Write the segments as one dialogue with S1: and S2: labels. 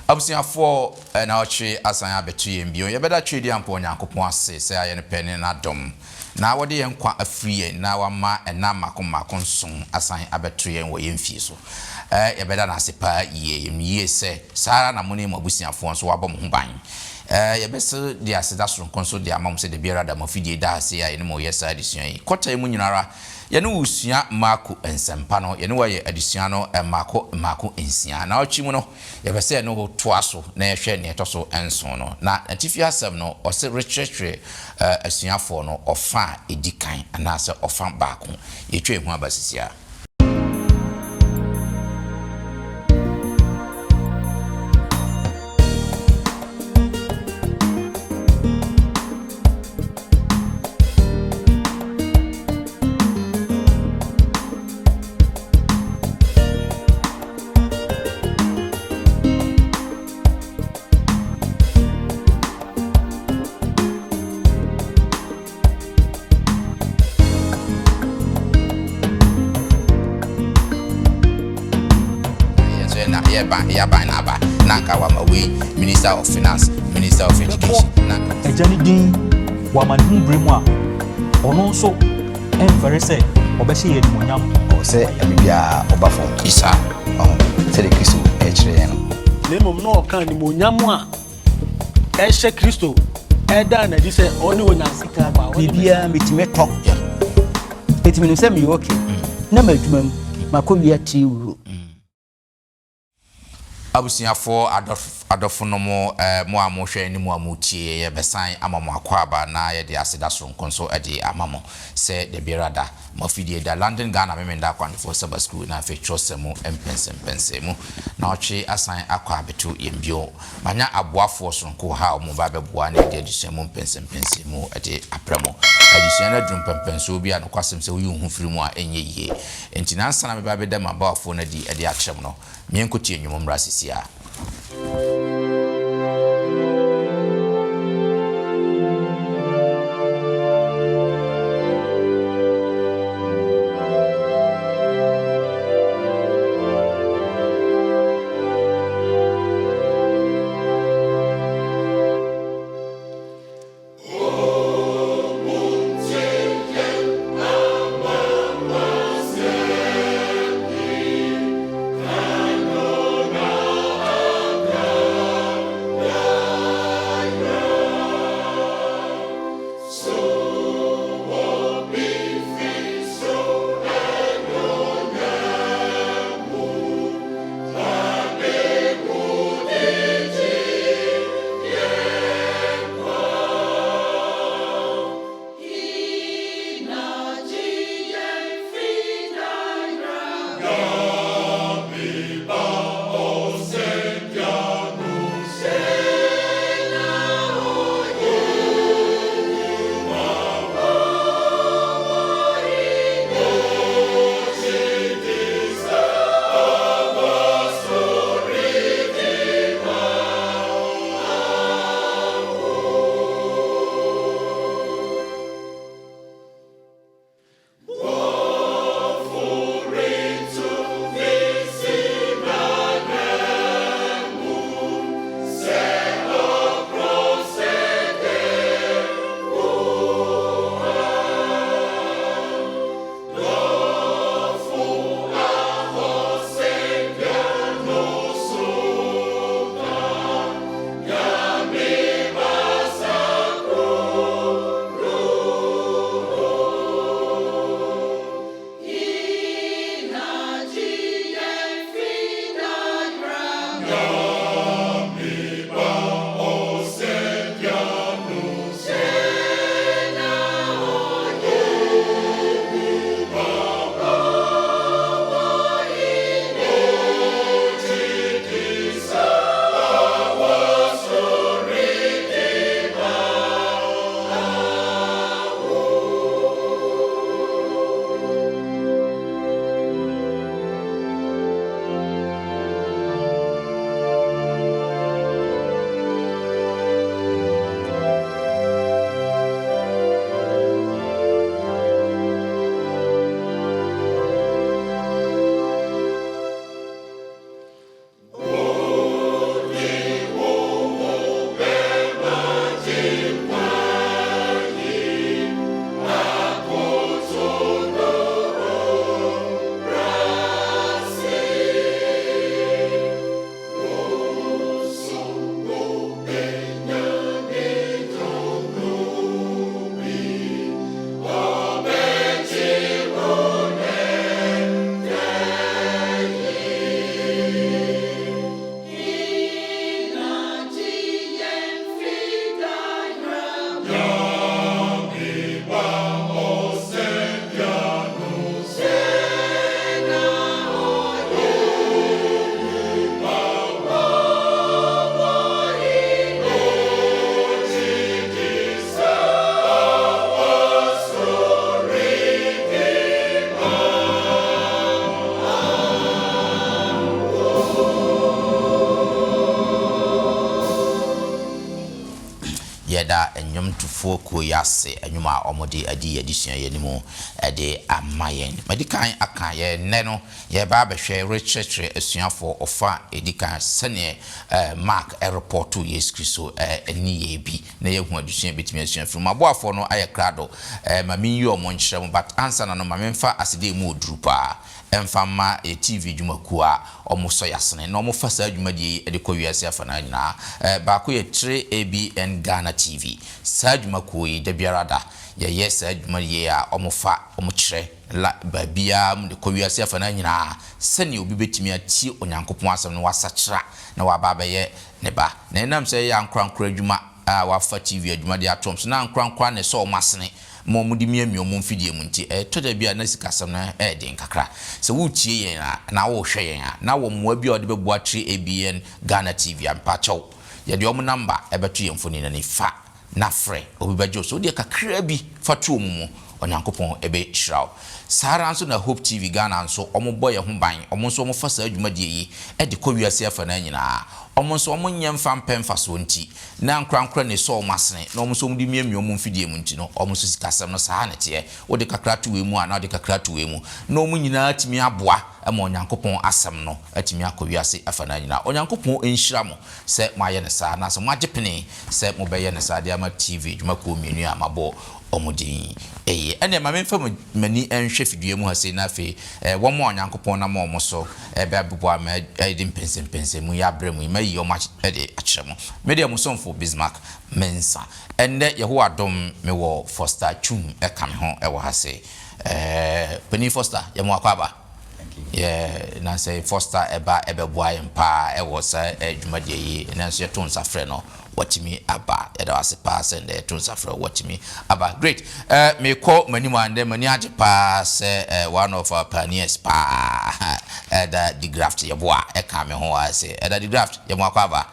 S1: Abusuafoɔ, nnawɔtwe asan abɛto yɛn bio. Yɛbɛda Tweaduampɔn Onyankopɔn ase sɛ ayɛ no pɛ ne n'adom na wɔde yɛn nkwa afiri yɛn na wama nna mmaako mmaako nson asan abɛto yɛn wɔ yɛn fie so. Yɛbɛda no ase paa yie. Yɛnim yie sɛ saa ara na mo ne mo abusuafoɔ nso wabɔ mo ho ban. Yɛbɛso de aseda soronko nso de ama mo sɛ dabiara da mo afidie da ase a yɛne mo reyɛ saa adesua yi. Kɔta yi mu nyina ara, yɛne wo resua Marko Nsɛmpa no. Yɛne wo ayɛ adesua no mmaako mmaako nsia. Naawɔtwe mu no, Yɛpɛ sɛ yɛne wo toa so na yɛhwɛ nea ɛtɔ so nson no. Na n'atifi asɛm no, ɔse rekyerɛkyerɛ asuafoɔ no ɔfa a ɛdi kan anaasɛ ɔfa baako. Yɛtwa yɛn ho aba sisi ara. Na yɛban yɛaban na aba na anka wama wei minister of finance, minister of education na
S2: Agya no din wɔ amanehunu bere mu a, ɔno nso ɛmfɛre sɛ ɔbɛhyɛ yɛn animuonyam.
S3: Ɔwɔ sɛ ɛberɛ biara ɔba fam.
S1: Isa.
S3: Ɔho, sɛdeɛ Kristo rekyerɛ yɛn no.
S4: Na mmom na ɔka animuonyam a ɛhyɛ Kristo ɛda no adi sɛ ɔne Onyankopɔn Ba.
S5: Biribiara metumi tɔ. Enti menim sɛ meyɛ okay. Na m'adwuma mu, makɔwia tea wuro.
S1: Abusuafoɔ, adɔfonom, mo a mohwɛ ne mo a motie yɛn, yɛbɛsan ama mo akwaaba na yɛde aseda soronko nso de ama mo sɛ dabiara da mo afidie da London Ghana Memenda Akwantufoɔ Saba Sukuu na afei twerɛsɛm mu mpɛnsɛmpɛnsɛmu na ɔtwe asan akɔ abɛto yɛn bio. Manya aboafoɔ soronko wɔ ha a wɔreba abɛboa na yɛde adesua mu mpɛnsɛmpɛnsɛmu de abrɛ mo. Adesua no aduru mpɛmpɛnsoɔ bi a nokwasɛm sɛ woyi wo ho firi mu a ɛnyɛ yie. Enti na ansa na mɛba abɛda m'aboafoɔ no adi de akyerɛ mo no, Meɛnkotie nnwom mmra sisi a. Yɛda nnwomtofoɔ kuo yi ase nnwom a wɔde adi yɛn adesua yi anim de ama yɛn. Madi kan aka yɛn nnɛ no yɛreba abɛhwɛ rekyerɛkyerɛ asuafoɔ ɔfa a ɛdi kan sɛdeɛ Mark repɔɔto Yesu Kristo nneyɛɛ bi na yɛahu adesua a yɛbɛtumi asua afiri mu. M'aboafoɔ no ayɛ krado, ma menyi wɔn nkyerɛ mo but ansa na no ma memfa aseda a ɛmu ɔduru paa mfa mma yɛ TV dwumakuo a wɔsɔ yɛn asene na wɔfa saa dwumadie yi de kɔ wiase afanaa nyinaa. Baako yɛ Tre ABN Ghana TV. Saa dwumakuo yi da biara da yɛyɛ saa dwumadie yi a wɔfa wɔkyerɛ la baabiara mu de kɔ wiase afanaa nyinaa sɛdeɛ obi bɛtumi atie Onyankopɔn asɛm na wasakyera na waba abɛyɛ ne ba. Na ɛnam sɛ ɛyɛ ankorankoro adwuma a wɔafa TV adwuma de ato wɔn so na ankorankoro ara na ɛsɔ wɔn asene ma wɔde miamia wɔn mfidie mu nti, ɛtɔ da bi a na sikasɛm no yɛ den kakra. Sɛ woretie yɛn a anaa worehwɛ yɛn a, na wɔ mmoa bi a wɔde bɛboa Tre ABN Ghana TV a, mpakyɛw, yɛde wɔn namba bɛto yɛn mfonin no ani. Fa na frɛ, obi bɛgye wo so. Wo deɛ kakraa bi fa to wɔn mu, Onyankopɔn bɛhyira wo. Saa ara nso na Hope TV Ghana nso, wɔbɔ yɛn ho ban, wɔn nso wɔfa saa dwumadie yi de kɔ wiase afanaa nyinaa. Wɔn nso wɔnyɛ mfa mpɛ mfasoɔ nti, na ankorankoro na ɛsɔ wɔn asene na wɔn nso wɔde miamia wɔn mfidie mu nti no, wɔn nso sikasɛm no saa na ɛteɛ. Wode kakra to wei mu a, na wode kakra to wei mu, na wɔn nyinaa atumi aboa ma Onyankopɔn asɛm no atumi akɔ wiase afanaa nyinaa. Onyankopɔn nhyira mo sɛ moayɛ no saa, anaasɛ moagye pene sɛ mobɛyɛ no saa de ama TV dwumakuo mmienu a mabɔ wɔn din yi. Ɛnneɛ ma memfa m'ani nhwɛ fidua mu ha sei, na afei wɔn a Onyankopɔn nam wɔn so bɛboa me de mpɛnsɛmpɛnsɛmu yi abrɛ mo yi, mayi wɔn de akyerɛ mo. Me deɛ, mo somfo Bismarck Mensah. Ɛnnɛ, Yehowa adom, mewɔ Foster Twum ka me ho wɔ ha sei. Panin Foster, yɛ mo akwaaba. Yɛ na sɛ Foster ɛba ɛbɛboa yɛn paa ɛwɔ saa dwumadie yi, nanso yɛto nsa frɛ no watumi aba. Yɛda wo ase paa sɛ ndɛ yɛto nsa frɛ wo watumi aba. Great. Eh, mekɔ m'anim a ndɛ m'ani agye paa sɛ eh, one of our pioneers paa Elder DeGraft Yeboah ɛka me ho ase. Elder DeGraft, yɛ mo akɔ aba.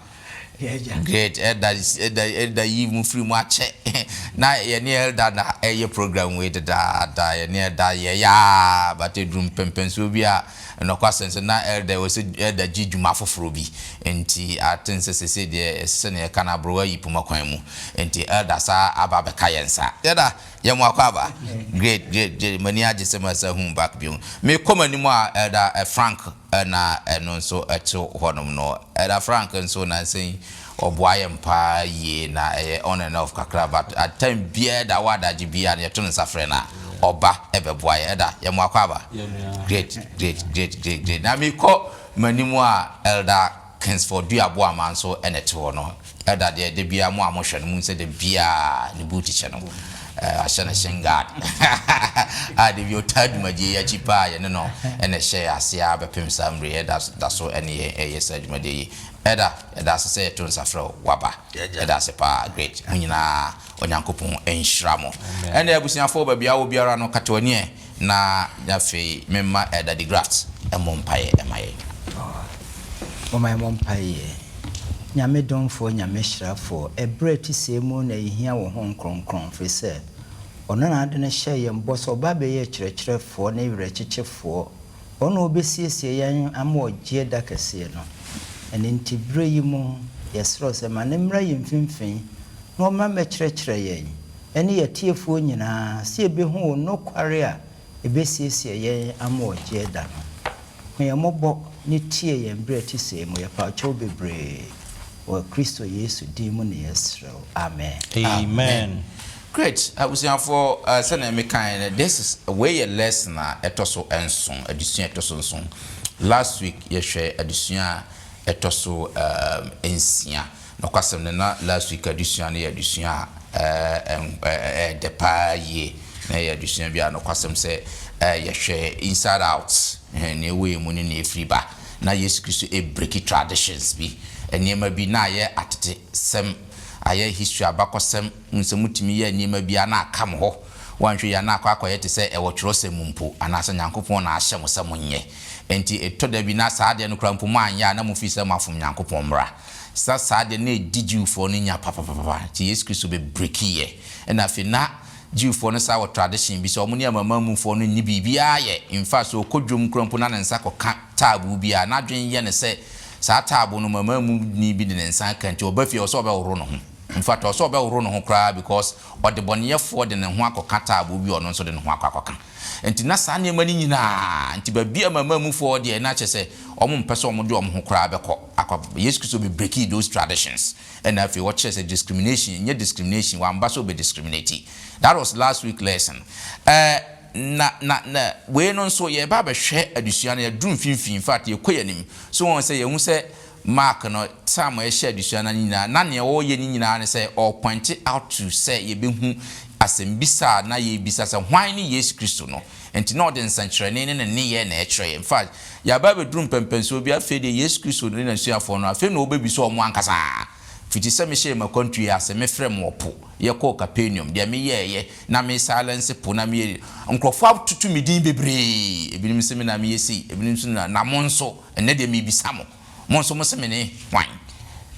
S1: Great. Elder, Elder, Elder yi mu firi mu akyɛ. Na yɛne Elder na ɛyɛ program wei dedaada. Yɛne Elder yɛ yaa, but ɛduru mpɛmpɛnsoɔ bi a Nokwasɛm sɛ na Elder wɔ sɛ Elder gye dwuma foforɔ bi nti aten sɛ sesei deɛ ɛsɛ sɛ nea yɛka no aberewa yi poma kwan mu nti Elder saa aba abɛka yɛn nsa. Yɛda yɛn mo akwaaba. Great great great m'ani agye sɛ masa hu back bio. Mekɔ m'anim a Elder Frank na ɛno nso ɛte hɔnom no. Elder Frank nso nansa yi Ɔboa yɛn paa yie na ɛyɛ on and off kakra but at time biara ɛda wɔ adagye biara no yɛto no nsa frɛ no a ɔba ɛbɛboa yɛn. Ɛda yɛ mo akwaaba. Great great great great great. Na mekɔ m'anim a Elder Kingsford Duaboama nso na ɛte hɔ no. Elder deɛ da biara mo a mohwɛ no mohu sɛ da biara ne boot hyɛ no. Wahyɛ no shin guard a da bi ɔtaa dwumadie yi akyi paa yɛne no na ɛhyɛɛ aseɛ ara bɛpem saa mmerɛ yi ɛda da so ne yɛn ɛreyɛ saa dwumadie yi. Elder, yɛda ase sɛ yɛto nsa frɛ wo, waba. Yɛda ase paa, great. Mo nyinaa, Onyankopɔn nhyira mo. Ɛnde abusuafoɔ, baabi a wowɔ biara no, kata w'ani ɛ, na afei memma Elder de Graft mmɔ mpaeɛ mma yɛn.
S5: Momma yɛmmɔ mpaeɛ. Nyame domfoɔ, Nyame hyirafoɔ, ɛberɛ a ɛte sei mu na yɛhia wo Honhom Kronkron, firi sɛ Ɔno na ade no hyɛɛ yɛn bɔ sɛ Ɔba abɛyɛ kyerɛkyerɛfoɔ ne werɛkyekyefoɔ. Ɔno na ɔbɛsiesie yɛn ama ɔgyeɛ da kɛseɛ no. Ɛno nti berɛ yi mu, yɛsrɛ wo sɛ ma no mmra yɛn mfimfini na ɔmmra mmɛkyerɛkyerɛ yɛn ne yɛn atiefoɔ nyinaa sɛ yɛbɛhu wo nokware a ɛbɛsiesie yɛn ama ɔgyeɛ da no. Hu yɛn mmɔbɔ ne tie yɛn berɛ a ɛte sei mu. Yɛpa wo kyɛw bebree wɔ Kristo Yesu din mu na yɛsrɛ wo. Amen.
S2: Amen.
S1: Great abusuafoɔ eh, sɛnea mekaeɛ no this is wei yɛ lesson a ɛtɔ so nson, adesua a ɛtɔ so nson. Last week yɛhwɛ adesua a ɛtɔ so um, nsia. Nokwasɛm no na last week adesua no yɛ adesua a ɛyɛ dɛ paa yie. Na ɛyɛ adesua bi a nokwasɛm sɛ yɛhwɛ inside out, nea ɛwɔ yɛn mu ne nea ɛfiri ba. Na Yesu Kristo ɛbreki traditions bi, nneɛma bi na ayɛ atetesɛm, ayɛ history abakɔsɛm. Wohu sɛ motumi yɛ nneɛma bi a na aka mo hɔ. Woanhwɛ yie a na akɔ akɔyɛ te sɛ ɛwɔ twerɛsɛm mu mpo, anaasɛ Nyankopɔn na ahyɛ mo sɛ monyɛ. Enti ɛtɔ da bi na saa adeɛ no koraa mpo moanyɛ a na mofii sɛ moafom Nyankopɔn mmara. Sa saa adeɛ no na ɛdi Jewfoɔ no nya papapapapa. Nti Yesu Kristo bɛbrekiiɛ. Ɛna afei na Jewfoɔ no saa wɔ tradition bi sɛ wɔn ne amanamanmufoɔ no nni biribiara yɛ. In fact sɛ ɔkɔ dwam koraa mpo na ne nsa kɔka taaboo bi a, n'adwene yɛ no sɛ saa taaboo no amanamanmuni bi de ne nsa aka nti ɔba fie a ɛwɔ sɛ ɔbɛhohoro ne ho. In fact, ɔsɛ ɔbɛhoro ne ho koraa because ɔdebɔneyɛfoɔ de ne ho akɔka taaboo bi a ɔno nso de ne ho akɔ akɔka. Nti na saa nneɛma no nyinaa nti baabi a amanamanmufoɔ deɛ na kyerɛ sɛ wɔn mpɛ sɛ wɔn de wɔn ho koraa bɛkɔ akɔ. Yesu Kristo bɛ breakii those traditions ɛna afei ɔkyerɛ sɛ discrimination nyɛ discrimination, wamba sɛ ɔbɛ discriminate. That was last week lesson. Ɛɛ na na na wei no nso yɛreba abɛhwɛ adesua no, yɛaduru mfimfini, in fact yɛkɔ yɛn anim. So wɔn sɛ yɛhu sɛ Mark no time a yɛhyɛ adesua no nyinaa na nea ɔreyɛ no nyinaa ne sɛ ɔrepointe out to sɛ yɛbɛhu asɛmbisa a na yɛrebisa sɛ hwan ne Yesu Kristo no. Nti na ɔde nsɛnkyerɛnne ne ne nneyɛɛ na ɛkyerɛ yɛn. In fact, yɛaba abɛduru mpɛmpɛnsoɔ bi, afei deɛ Yesu Kristo ne n'asuafoɔ no, afei na wɔbɛbisa wɔn ankasa. Fiti sɛ mehyɛɛ m'akwantuo yi ase, mefrɛ mo wɔ po, yɛkɔɔ Capernaum, deɛ meyɛeɛ, na me silence po, na meyɛ, nkurɔfoɔ atoto me din bebree, ebinom se me na meyɛ sei, ebinom nso na, na mo nso, ɛnnɛ deɛ merebisa mo, mo nso mose me ne hwan?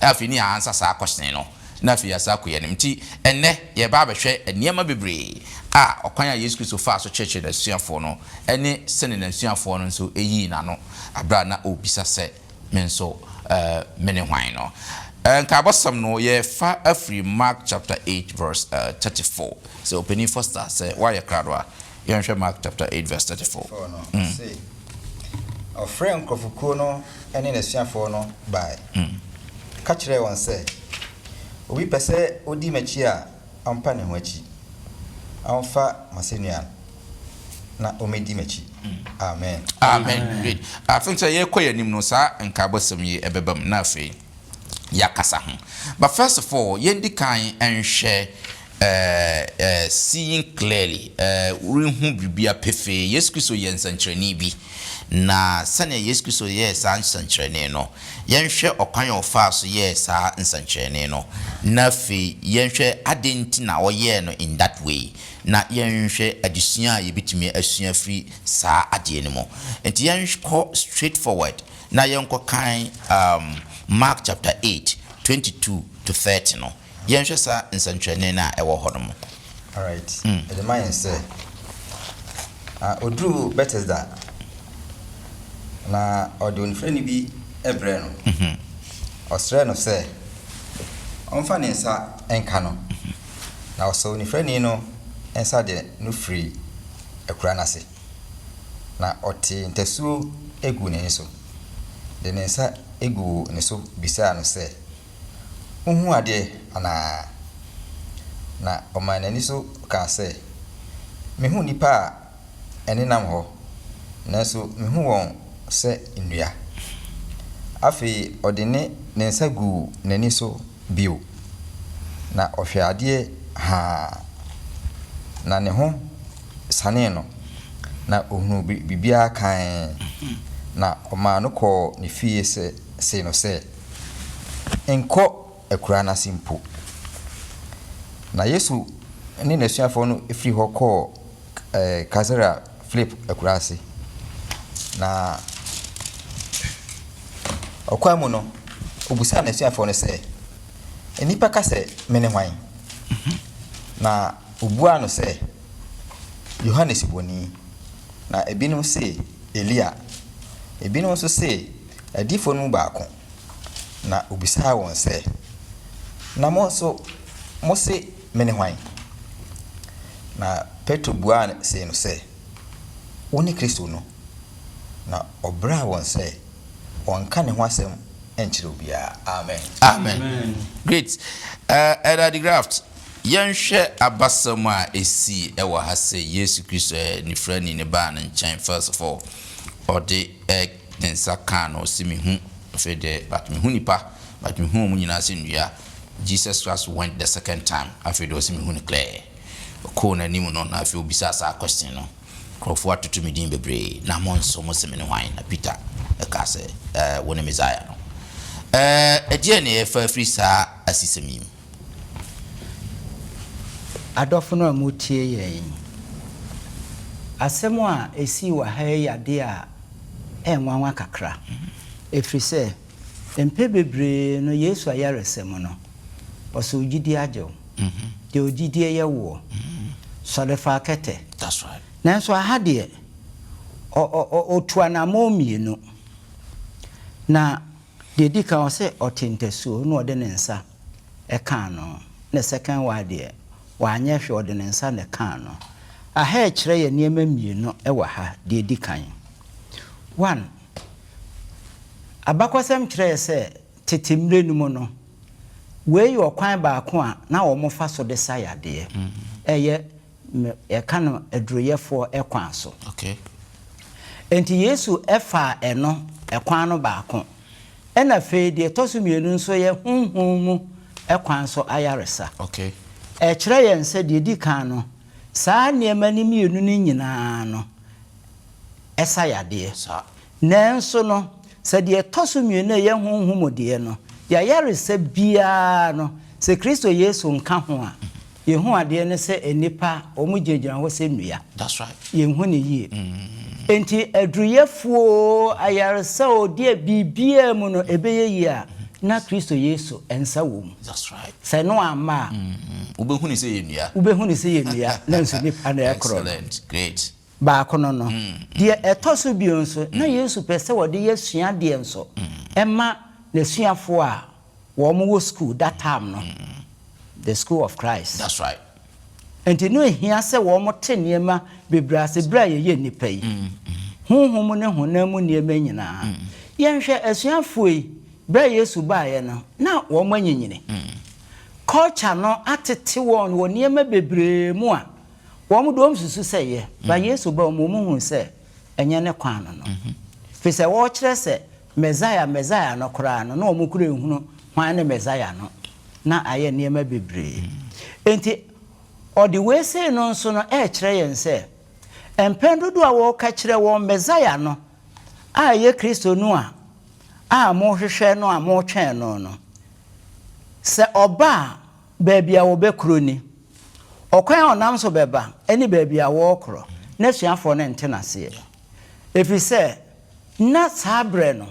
S1: Afei ne yɛansa saa question no, na afei yɛasan akɔ yɛn anim. Nti ɛnnɛ yɛreba abɛhwɛ nneɛma bebree a ɔkwan a Yesu Kristo faa so kyerɛkyerɛɛ n'asuafoɔ no ne sɛdeɛ n'asuafoɔ no nso yii n'ano berɛ a na ɔrebisa sɛ, Me nso mene hwan no. Nkaebɔsɛm no yɛfa afiri Mark chapter 8 verse 34. Sɛ Ɔpanin Foster, sɛ woayɛ krado a, yɛnhwɛ Mark chapter 8 verse 34.
S3: 34 no, ɔse, Ɔfrɛɛ nkurɔfokuo no ne n'asuafoɔ no bae, ka kyerɛɛ wɔn sɛ, Obi pɛ sɛ ɔdi m'akyi a, ɔmpa ne ho akyi, ɔmfa m'asɛnnua na ɔmmɛdi m'akyi. Amen.
S1: Amen. Great. Afei sɛ yɛkɔ yɛn anim no, saa nkaebɔsɛm yi ɛbɛba mu na afei yɛakasa ho. But first of all, yɛndi kan nhwɛ seeing clearly, worehu biribiara pefee. Yesu Kristo yɛ nsɛnkyerɛnne bi, na sɛnea Yesu Kristo yɛɛ saa nsɛnkyerɛnne no, yɛnhwɛ ɔkwan a ɔfaa so yɛɛ saa nsɛnkyerɛnne no, na afei yɛnhwɛ adɛn nti na ɔyɛɛ no in that way, na yɛnhwɛ adesua a yɛbɛtumi asua afiri saa adeɛ no mu. Nti yɛnkɔ straight forward na yɛnkɔkan Mark chapter 8, 22 to 30 no. Yɛnhwɛ saa nsɛnkyerɛnne no a ɛwɔ hɔ no mu.
S3: Alright, ɛde ma yɛn sɛ, na ɔduruu Betesda, na ɔde onifirani bi brɛɛ no. Ɔsrɛɛ no sɛ ɔmfa ne nsa nka no. Na ɔsɔɔ onifirani no nsa de no firii akuraa no ase, na ɔtee ntasuo guu n'ani so, de ne nsa guu ne so bisaa no sɛ, Wohu adeɛ anaa? Na ɔmaa n'ani so kaa sɛ, Mehu nnipa a ɛnenam hɔ, nanso mehu wɔn sɛ nnua. Afei ɔde ne ne nsa guu n'ani so bio, na ɔhwɛɛ adeɛ haa, na ne ho sanee no, na ɔhunuu biribiara kann. Na ɔmaa no kɔɔ ne fie sɛ see no sɛ, Nkɔ akuraa no ase mpo. Na Yesu ne n'asuafoɔ no firi hɔ kɔɔ Kaesarea Filipo akuraa ase. Na ɔkwan mu no, ɔbisaa n'asuafoɔ no sɛ, Nnipa ka sɛ mene hwan? Na wɔbuaa no sɛ, Yohane Suboni, na ebinom se Elia, ebinom nso se adiyifoɔ no mu baako. Na ɔbisaa wɔn sɛ, Na mo nso, mose mene hwan? Na Petro buaa no see no sɛ, Wone Kristo no. Na ɔbraa wɔn sɛ wɔnnka ne ho asɛm nkyerɛ obiara. Amen.
S1: Amen. Great. Uh, Elder de Graft, yɛnhwɛ abasɛm a esii ɛwɔ ha sɛ Yesu Kristo ɛ nifrani ne baa ne nkyɛn first of all ɔde ɛ ne nsa kaa no ɔsi mehu afei deɛ but mehu nipa but mehu wɔn nyinaa sɛ nnua. Jesus Christ went the second time afei deɛ ɔsi mehu no clear. Ɔkɔɔ n'anim no na afei obisaa saa question no. Nkurɔfoɔ atoto me din bebree, na mo nso mose mene hwan? Na Peter kaa sɛ, Ɛɛ, wone Mesaia no. Ɛɛ, ɛdeɛn na yɛfa afiri saa asisɛm yi mu?
S5: Adɔfo no a motie yɛn yi, asɛm a esii wɔ ha yi yɛ ade a ɛyɛ nwanwa kakra, ɛfiri sɛ mpɛ bebree no Yesu ayaresa mu no, ɔsɛ wo gyidie agye wo. Deɛ wo gyidie yɛ woɔ. Sɔre fa kɛtɛ. Nanso aha deɛ, ɔtu anammɔn mmienu. Na deɛ ɛdi kan, ɔse ɔte ntasuo na ɔde ne nsa. kaa no, na second one deɛ, wanyɛ hwee, ɔde ne nsa na ɛkaa no. Aha ɛkyerɛ yɛn nneɛma mmienu wɔ ha, deɛ ɛdi kan. One, abakɔsɛm kyerɛ yɛ sɛ tete mmerɛ no mu no, wei yɛ ɔkwan baako a na wɔfa so de sa yadeɛ. Ɛyɛ yɛka no aduruyɛfoɔ kwan so. Enti Yesu faa ɛno ɛkwan no baako. Ɛna afei deɛ ɛtɔ so mmienu nso yɛ honhom mu kwan so ayaresa. Ɛkyerɛ yɛn sɛ deɛ ɛdi kan no, saa nneɛma no mmienu no nyinaa no ɛsa yadeɛ. Nanso no, sɛ deɛ ɛtɔ so mmienu a ɛyɛ honhom mu deɛ no, yɛayaresa biara no, sɛ Kristo Yesu nka ho a, yɛhu adeɛ ne sɛ nnipa wɔn gyinagyina hɔ sɛ nnua. Yɛnhu no yie. Enti aduruyɛfoɔ, ayaresa o, deɛ biribiara mu no ɛbɛyɛ yie a, na Kristo Yesu nsa wɔ mu. Sɛ ɛno amma
S1: a, wobɛhu no sɛ yɛ nnua.
S5: Wobɛhu no sɛ yɛ nnua, nanso nipa na ɛkorɔ
S1: no. Excellent, great.
S5: Baako no no. Deɛ ɛtɔ so bio nso, na Yesu pɛ sɛ ɔde yɛ asuadeɛ nso ma n'asuafoɔ a wɔn wɔ school that time no, the school of Christ.
S1: That's right.
S5: Nti no ehia sɛ wɔn te nneɛma bebree ase berɛ a yɛyɛ nnipa yi. Honhom ne honam mu nneɛma nyinaa. Yɛnhwɛ asuafoɔ yi, berɛ a Yesu baeɛ no, na wɔn anyinyini. Culture no atete wɔn wɔ nneɛma bebree mu a wɔn de wɔn susu sɛ ɛyɛ, but Yesu baa wɔn mu, wɔn huu sɛ ɛnyɛ ne kwan no no. Firi sɛ wɔrekyerɛ sɛ Messiah, Messiah no koraa no, na wɔn kura nhunu hwan ne Messiah no. Na ayɛ nneɛma bebree. Enti ɔde wei sei no nso no ɛrekyerɛ yɛn sɛ, mpɛn dodoɔ a wɔreka kyerɛ wɔn Messiah no a ɛyɛ Kristo no a a mohwehwɛ no a motwɛn no no, sɛ ɔba a, baabi a wɔbɛkorɔ ni. Ɔkwan a ɔnam so bɛba ne baabi a wɔrekorɔ, n'asuafoɔ no nte no aseɛ. Ɛfiri sɛ na saa berɛ no,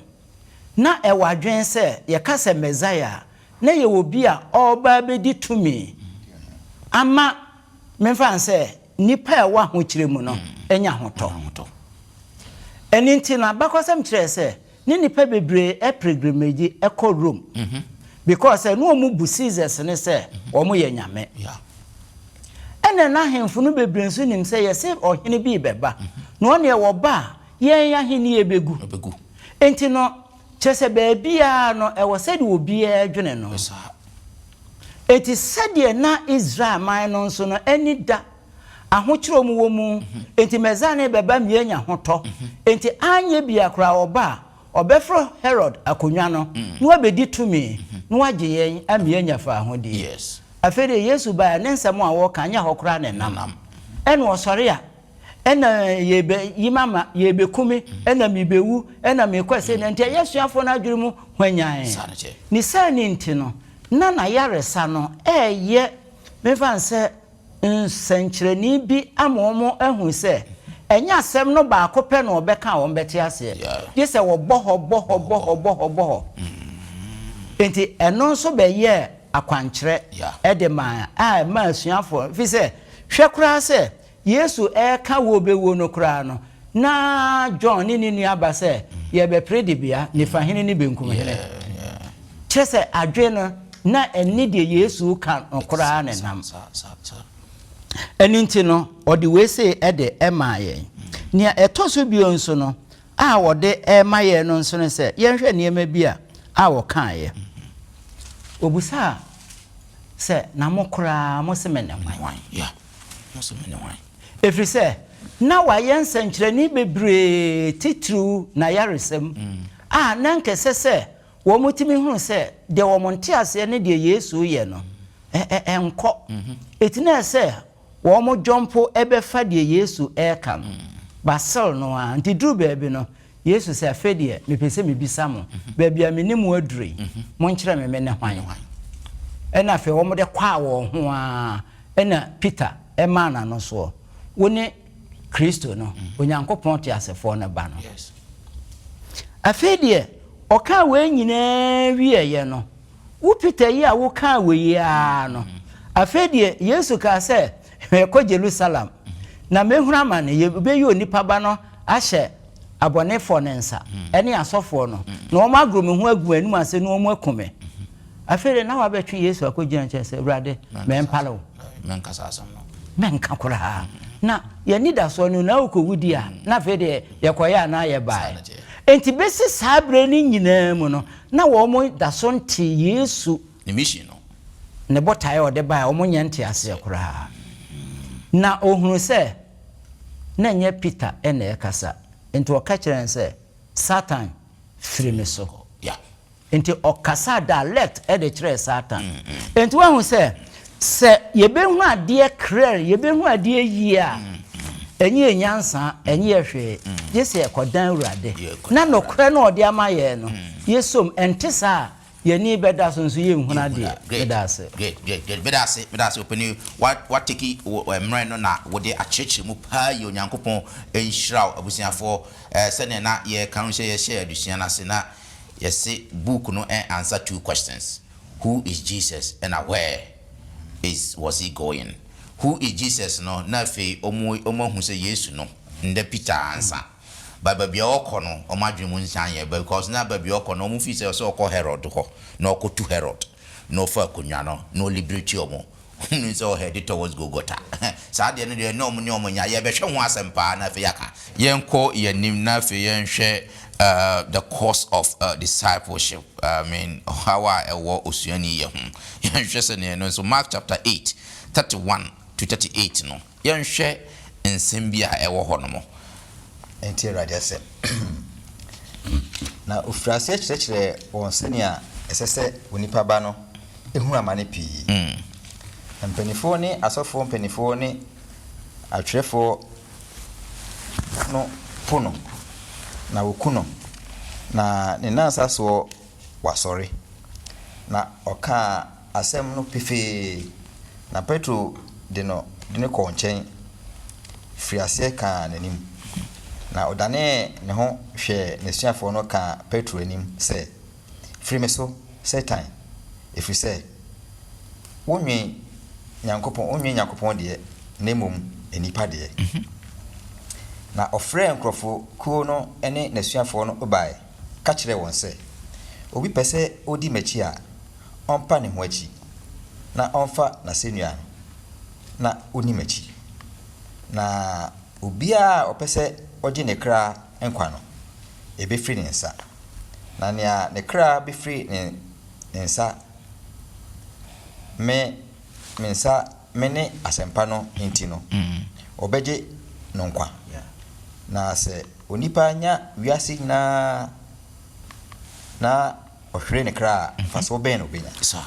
S5: na ɛwɔ adwene sɛ yɛka sɛ Mesaia a, na ɛyɛ obi a ɔreba abɛdi tumi ama, memfa no sɛ, nnipa a ɛwɔ ahokyerɛ mu no anya ahotɔ. Ɛno nti no, abakɔsɛm kyerɛɛ sɛ ne nnipa bebree pilgrimage kɔ Rome because sɛ na wɔn bu Caesars no sɛ wɔn yɛ nyame. Ɛna na ahemfo no bebree nso nim sɛ yɛse ɔhene bi rebɛba na ɔne wɔba a yɛn ahenni bɛgu. Enti no kyerɛ sɛ baabiara no ɛwɔ sɛdeɛ obiara dwene no. Enti sɛdeɛ na Israel man no nso no ani da ahokyerɛ ɔmo wɔ mu, enti Mesia no rebɛba ma yɛanya ahotɔ. Enti anyɛ biaa koraa ɔba a, ɔbɛforo Herod akonnwa no na wabɛdi tumi na wagye yɛn ama yɛanya faahodie. Afei deɛ Yesu baeɛ a, ne nsɛm a ɔreka nyɛ hɔ koraa na ɛnam. Ɛna ɔsɔre a, ɛna yɛbɛyi me ama, yɛbɛku me, ɛna mebɛwu, ɛna mekɔ sei. Nti ɛyɛ asuafoɔ no adwene mu hwanyann. Ne saa no nti no, na n'ayaresa no reyɛ, memfa no sɛ, nsɛnkyerɛnne bi ama wɔahu sɛ ɛnyɛ asɛm no baako pɛ na wɔbɛka a wɔbɛte aseɛ, gye sɛ wɔbɔ hɔ, bɔ hɔ, bɔ hɔ, bɔ hɔ, bɔ hɔ. Enti ɛno nso bɛyɛɛ akwankyerɛ de maa a ɛmaa asuafoɔ, ɛfiri sɛ hwɛ koraa sɛ Yesu reka wuo bɛwuo no koraa no, na John ne ne nua aba sɛ yɛrebɛpere dibea, nifa hene ne benkum hene. Kyerɛ sɛ adwene no, na ɛne deɛ Yesu reka no koraa na ɛnam. Ɛno nti no, ɔde wei sei de maa yɛn. Nea ɛtɔ so bio nso no, a ɔde rema yɛn no nso ne sɛ, yɛnhwɛ nneɛma bi a a ɔkaeɛ. Ɔbisaa sɛ, Na mo koraa, mose mene hwan? Ɛfiri sɛ na wayɛ nsɛnkyerɛnne bebree, titiriw n'ayaresa mu, a na anka ɛsɛ sɛ wɔtumi hunu sɛ deɛ wɔn nteaseɛ ne deɛ Yesu reyɛ no, ɛnkɔ. Enti na ɛsɛ sɛ wɔdwɔmpo bɛfa deɛ Yesu reka no, basil no ara. Nti duru baabi no, Yesu sɛ, Afei deɛ, mepɛ sɛ mebisa mo, baabi a me ne mo aduru yi, monkyerɛ me mene hwan? Ɛnna afei wɔde kwaa wɔn ho ara, ɛnna Peter maa n'ano soɔ, Wone Kristo no, Onyankopɔn teasefoɔ no Ba no. Afei deɛ, ɔkaa wei nyinaa wieeɛ no, Wo Peter yi a wokaa wei ara no, afei deɛ Yesu kaa sɛ, Merekɔ Jerusalem, na mɛhunu amane, yɛbɛyi onipa ba no ahyɛ abɔnefoɔ no nsa, ɛne asɔfoɔ no, na wɔagoro me ho agu m'anim ase na wɔaku me. Afei de na wabɛtwe Yesu akɔgyina nkyɛn sɛ, Awurade, mɛmpale wo.
S1: Mɛnka saa asɛm no.
S5: Mɛnka koraa. Na yɛn anidasoɔ no, na wokɔwu di a, na afei deɛ yɛkɔyɛ anaa yɛbaeɛ. Enti bɛsi saa berɛ no nyinaa mu no, na wɔn da so nte Yesu
S1: Ne mission no.
S5: Ne botaeɛ a ɔde baeɛ, wɔn nyɛ nteaseɛ koraa. Na ɔhunuu sɛ na ɛnyɛ Peter na ɛrekasa, enti ɔka kyerɛɛ no sɛ, Satan, firi me so. Enti ɔkasaa direct de kyerɛɛ Satan. Enti woahu sɛ, sɛ yɛbɛhu adeɛ clear, yɛbɛhu adeɛ yie a, ɛnyɛ yɛn nyansa, ɛnyɛ yɛ hwee, gye sɛ yɛkɔdan Awurade, na nokorɛ no a ɔde ama yɛn no, yɛsom. Ɛnte saa a, yɛn ani bɛda so nso yɛnhunu adeɛ. Meda ase.
S1: Great, great, great. Meda ase, meda ase, Ɔpanin. Wa, wa take wo mmerɛ no na wode akyerɛkyerɛ mu paa yie. Onyankopɔn nhyira wo. Abusuafoɔ, eh, sɛdeɛ na yɛreka no sɛ yɛhyɛɛ adesua no ase na yɛse book no eh, answer two questions. Who is Jesus ɛna where is, was he going? Who is Jesus no, na afei wɔn, wɔahu sɛ Yesu no, ndɛ Peter ansa. But baabi a ɔkɔ no wɔn adwene mu nsan yɛ because na baabi a ɔkɔ no wɔn feel sɛ ɔsɛ ɔkɔ Herod hɔ na ɔkɔtu Herod na ɔfa akonnwa no na ɔliberate wɔn. Wɔn nim sɛ ɔhead towards Golgotha. Saa deɛ no deɛ na wɔn ne wɔn nya. Yɛbɛhwɛ ho asɛm paa na afei yɛaka. Yɛnkɔ yɛn anim na afei yɛnhwɛ the cost of discipleship, I mean ɔhaw a ɛwɔ osuani yɛ ho. Yɛnhwɛ sɛdeɛ ɛno nso Mark chapter 8, 31 to 38 no. Yɛnhwɛ nsɛm bi a ɛwɔ hɔ nom.
S3: Enti Awurade asɛm. Na ɔfirii aseɛ kyerɛkyerɛɛ wɔn sɛnea ɛsɛ sɛ onipa Ba no hunu amane pii. Na mpanimfoɔ ne asɔfoɔ mpanimfoɔ ne atwerɛfoɔ no po no, na wɔku no, na ne nnansa soɔ wasɔre. Na ɔkaa asɛm no pefee, na Petro de no de no kɔɔ nkyɛn firii aseɛ kaa n'anim. Na ɔdanee ne ho hwɛɛ n'asuafoɔ no kaa Petro anim sɛ, Firi me so, Satan, ɛfiri sɛ wonnwen Nyankopɔn, wonnwen Nyankopɔn deɛ, na mmom nnipa deɛ. Na ɔfrɛɛ nkurɔfokuo no ne n'asuafoɔ no baeɛ ka kyerɛɛ wɔn sɛ, Obi pɛ sɛ ɔdi m'akyi a, ɔmpa ne ho akyi, na ɔmfa n'asɛnnua no, na ɔnni m'akyi. Na obiara a ɔpɛ sɛ ɔgye ne kra nkwa no, ɛbɛfiri ne nsa, na nea ne kra bɛfiri ne nsa me me nsa me ne asɛmpa no nti no, ɔbɛgye no nkwa. Na sɛ onipa nya wiase nyinaa na ɔhwere ne kra a, mfasoɔ bɛn na ɔbɛnya?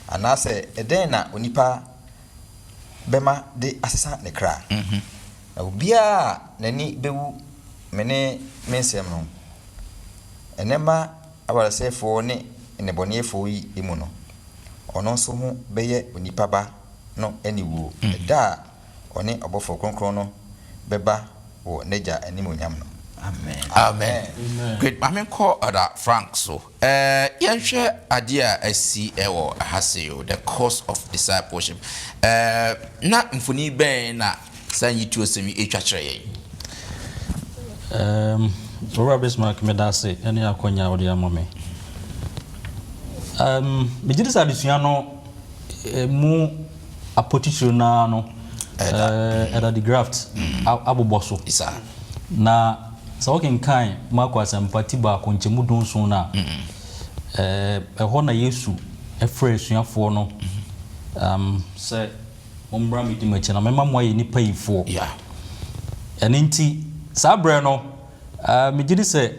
S3: Anaasɛ ɛdɛn na onipa bɛma de asesa ne kra? Na obiara a n'ani bɛwu me ne me nsɛm no ho, ɛnnɛ mma awaresɛefoɔ ne nnebɔneyɛfoɔ yi mu no, ɔno nso ho bɛyɛ onipa Ba no aniwuo, ɛda a ɔne ɔbɔfoɔ kronkron no bɛba wɔ n'Agya animuonyam no.
S5: Amen.
S1: Amen. Great. Ma menkɔ Ɔda Frank so. Eh, yɛnhwɛ adeɛ a asi wɔ ha sei o, the cost of discipleship. Eh, na mfoni bɛn na saa nyituosɛm yi retwa kyerɛ yɛn?
S2: Um, Owura Bismarck, meda ase ne akwanya a wode ama me. Um, megye di sɛ adesua no mu apotitire no ara no, Ɛda de Graft abobɔ so. Na sɛ wokenkan Marko Asɛmpa ti baako nkyɛmu dunson no a, ɛhɔ na Yesu frɛɛ asuafoɔ no sɛ, Mommra mmɛdi m'akyi na mɛma moayɛ nnipa yifoɔ. Ɛno nti, saa berɛ no, megye di sɛ